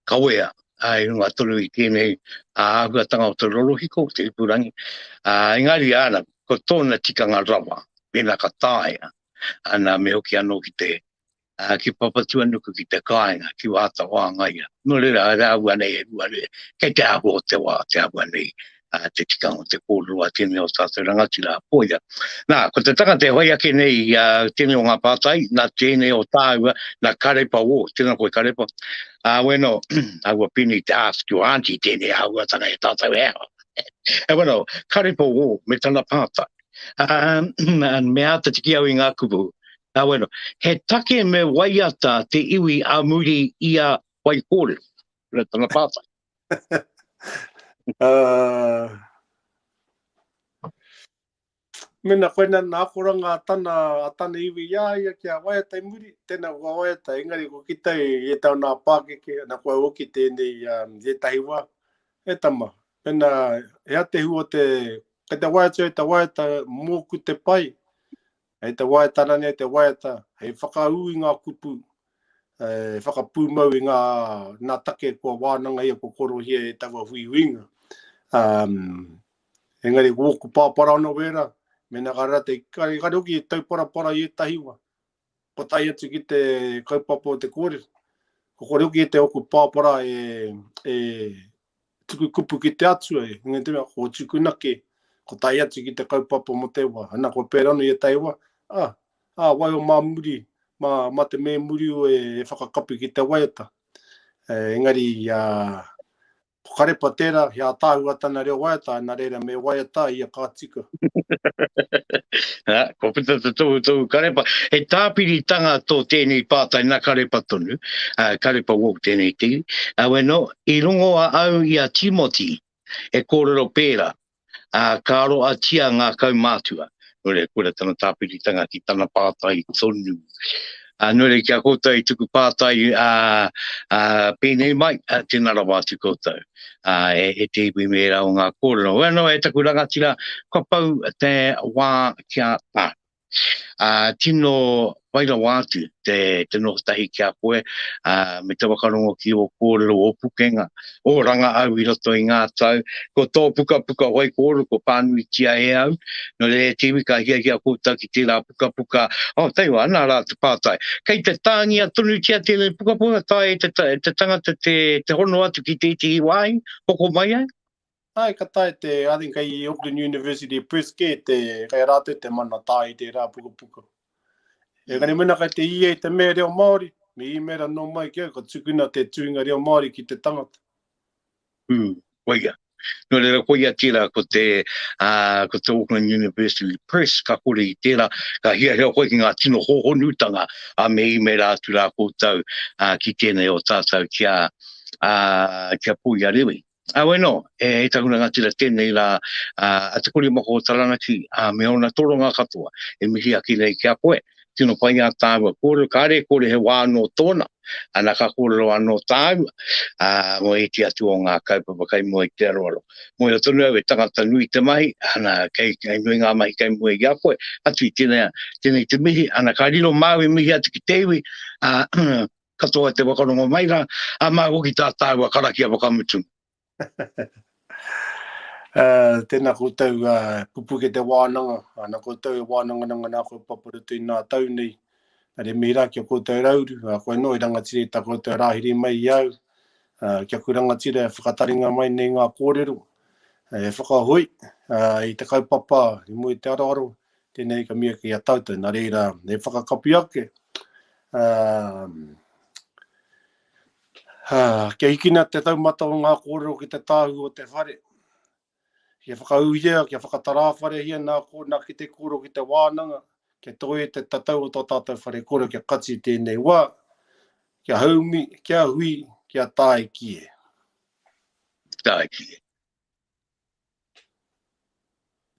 kawea ā, i runga tonu i tēnei āhuatanga o te rorohiko, te ipurangi, ā, engari ana, ko tōna tikanga rawa, mēnā ka taea, ana, me hoki anō ki te, ā, ki Papatuanuku, ki te kāinga, ki Wāta Wāngaia. Nō reira, e āhua nei e rua, kei te āhua o te wā, te āhua nei, ā, te tikanga o te kōrero a tēnei o tātou rangatira a Poia. Nā, ko te tangata e whai ake nei i a tēnei o ngā pātai, nā tēnei o tāua, nā Karepa Wō, tēnā koe Karepa. Ā, bueno, aua pēnei te ask your auntie tēnei āhuatanga e tātou e aha. E bueno, Karepa Wō me tana pātai. Ā, me āta tiki au i ngā kupu. Ā, bueno, he take me waiata te iwi a muri i a Waikōrero, me tana pātai. Uh, mena koina nā akoranga a tana, a tana iwi i a ia kia waiata i muri, tēnā kua waiata, engari ko kita i e tau nā pākeke, nā kua hoki tēnei um, ētahi wā, e tama, mena he ate hua te, kei te waiata i te waiata mōku te pai, hei te waiata rānei te waiata, hei whakaū i ngā kupu, e whakapūmau i ngā, nā take kua wānanga ia, kua korohia e taua huihuinga. Um, engari ko ōku pāpara anō wērā, mēnā ka rata, kare, kare hoki e tauparapara i ētahi wā, kua tae atu ki te kaupapa o te kōrero. Ko kore hoki e te ōku pāpara e, e tuku kupu ki te atua, e, engari te mea, ko tukuna ke, ko tae atu ki te kaupapa mo te wā. Ana, kua pērā anō i ētahi wā, ah, ah, waiho mā muri, mā, mā te me muri o e, e whakakapi ki te waiata. E, engari, ah, Ko Karepa tērā, he ātaahua tana reo waiata, nā reira me waiata ia ka tika. Ha, kua puta te tohutohu Karepa. He tāpiritanga tō tēnei pātai nā Karepa tonu, uh, Karepa Walk tēnei te iwi. Uh, bueno, i rongo a au i a Timoti e kōrero pērā, ā, ka aroatia ngā kaumātua. Nō reira, koira tana tāpiritanga ki tana pātai tonu. Ā, nō reira, ki a koutou i tuku pātai, ā, ā, pēnei mai, ā, tēnā rawa atu koutou, ā, e, e te iwi me ērā o ngā kōrero. Hoi anō, e taku rangatira, kua pau te wā kia tā. Ā, tino pai rawa atu te, te noho tahi ki a koe, ā, me te whakarongo ki ō kōrero, ō pukenga, ō rangahau i roto i ngā tau. Ko tō pukapuka whaikōrero kua pānuitia e au, nō reira e te iwi ka hiahia koutou ki tērā pukapuka, oh, taihoa, ana rā te pātai. Kei te tāngia tonutia tēnei pukapuka, taea e te, te tangata te, te hono atu ki tētehi wāhi, hoko mai ai? Āe, ka taea te, I think kei Auckland University Press kē te, kei a rātou te mana tā i tērā pukapuka. Engari mēnā kei te ia i te mea reo Māori, me īmēra nō mai ki au, ka tukuna te tuhinga reo Māori ki te tangata. Mm, koia. Nō reira, koia tērā ko te, uh, ko te Auckland University Press, ka kore i tērā, ka hiahia koe ki ngā tino hōhonutanga, a me īmēra atu rā koutou uh, ki tēnei o tātou ki a, uh, ki a Puia Rewi. Heoi anō, e taku rangatira tēnei rā a Te Korimako o Taranaki me ōna toronga katoa e mihi ake nei ki a koe. Tino pai ā tāua kōrero, kāre e kore he wā anō tōna, ana ka kōrero anō tāua mō ēti atu o ngā kaupapa kei mua i te aroaro. Mōhio tonu au he tangata nui te mahi, ana kei, kei nui ngā mahi kei mua i a koe, atu i tēnei, tēnei te mihi, ana ka riro māu e mihi atu ki te iwi, ā, katoa te whakarongo mai rā, ā, mā hoki tā tāua karakia whakamutunga. Uh, tēnā koutou uh, pupuke te wānanga, uh, nā koutou e wānanga nanga nā kaupapa roto i nā tau nei. Nā re mihi rā ki a koutou rauru, uh, koe nō i rangatira i tā koutou rāhiri mai i au, uh, ki aku rangatira e whakataringa mai nei ngā kōrero, uh, e whakahoi uh, i te kaupapa i mua i te aroaro, Tēnei ka mia ki a tātou, nā reira, e whakakapi ake, uh, uh, kia hikina te taumata o ngā kōrero ki te tāhu o te whare, kia whakauhia, kia whakatarāwharehia nā kō, nā ki te kōrero ki te wānanga, kia toe te tatau o tō tātou whare kōrero kia kati tēnei wā, kia haumi, kia hui, kia tae ki e. Tae ki e.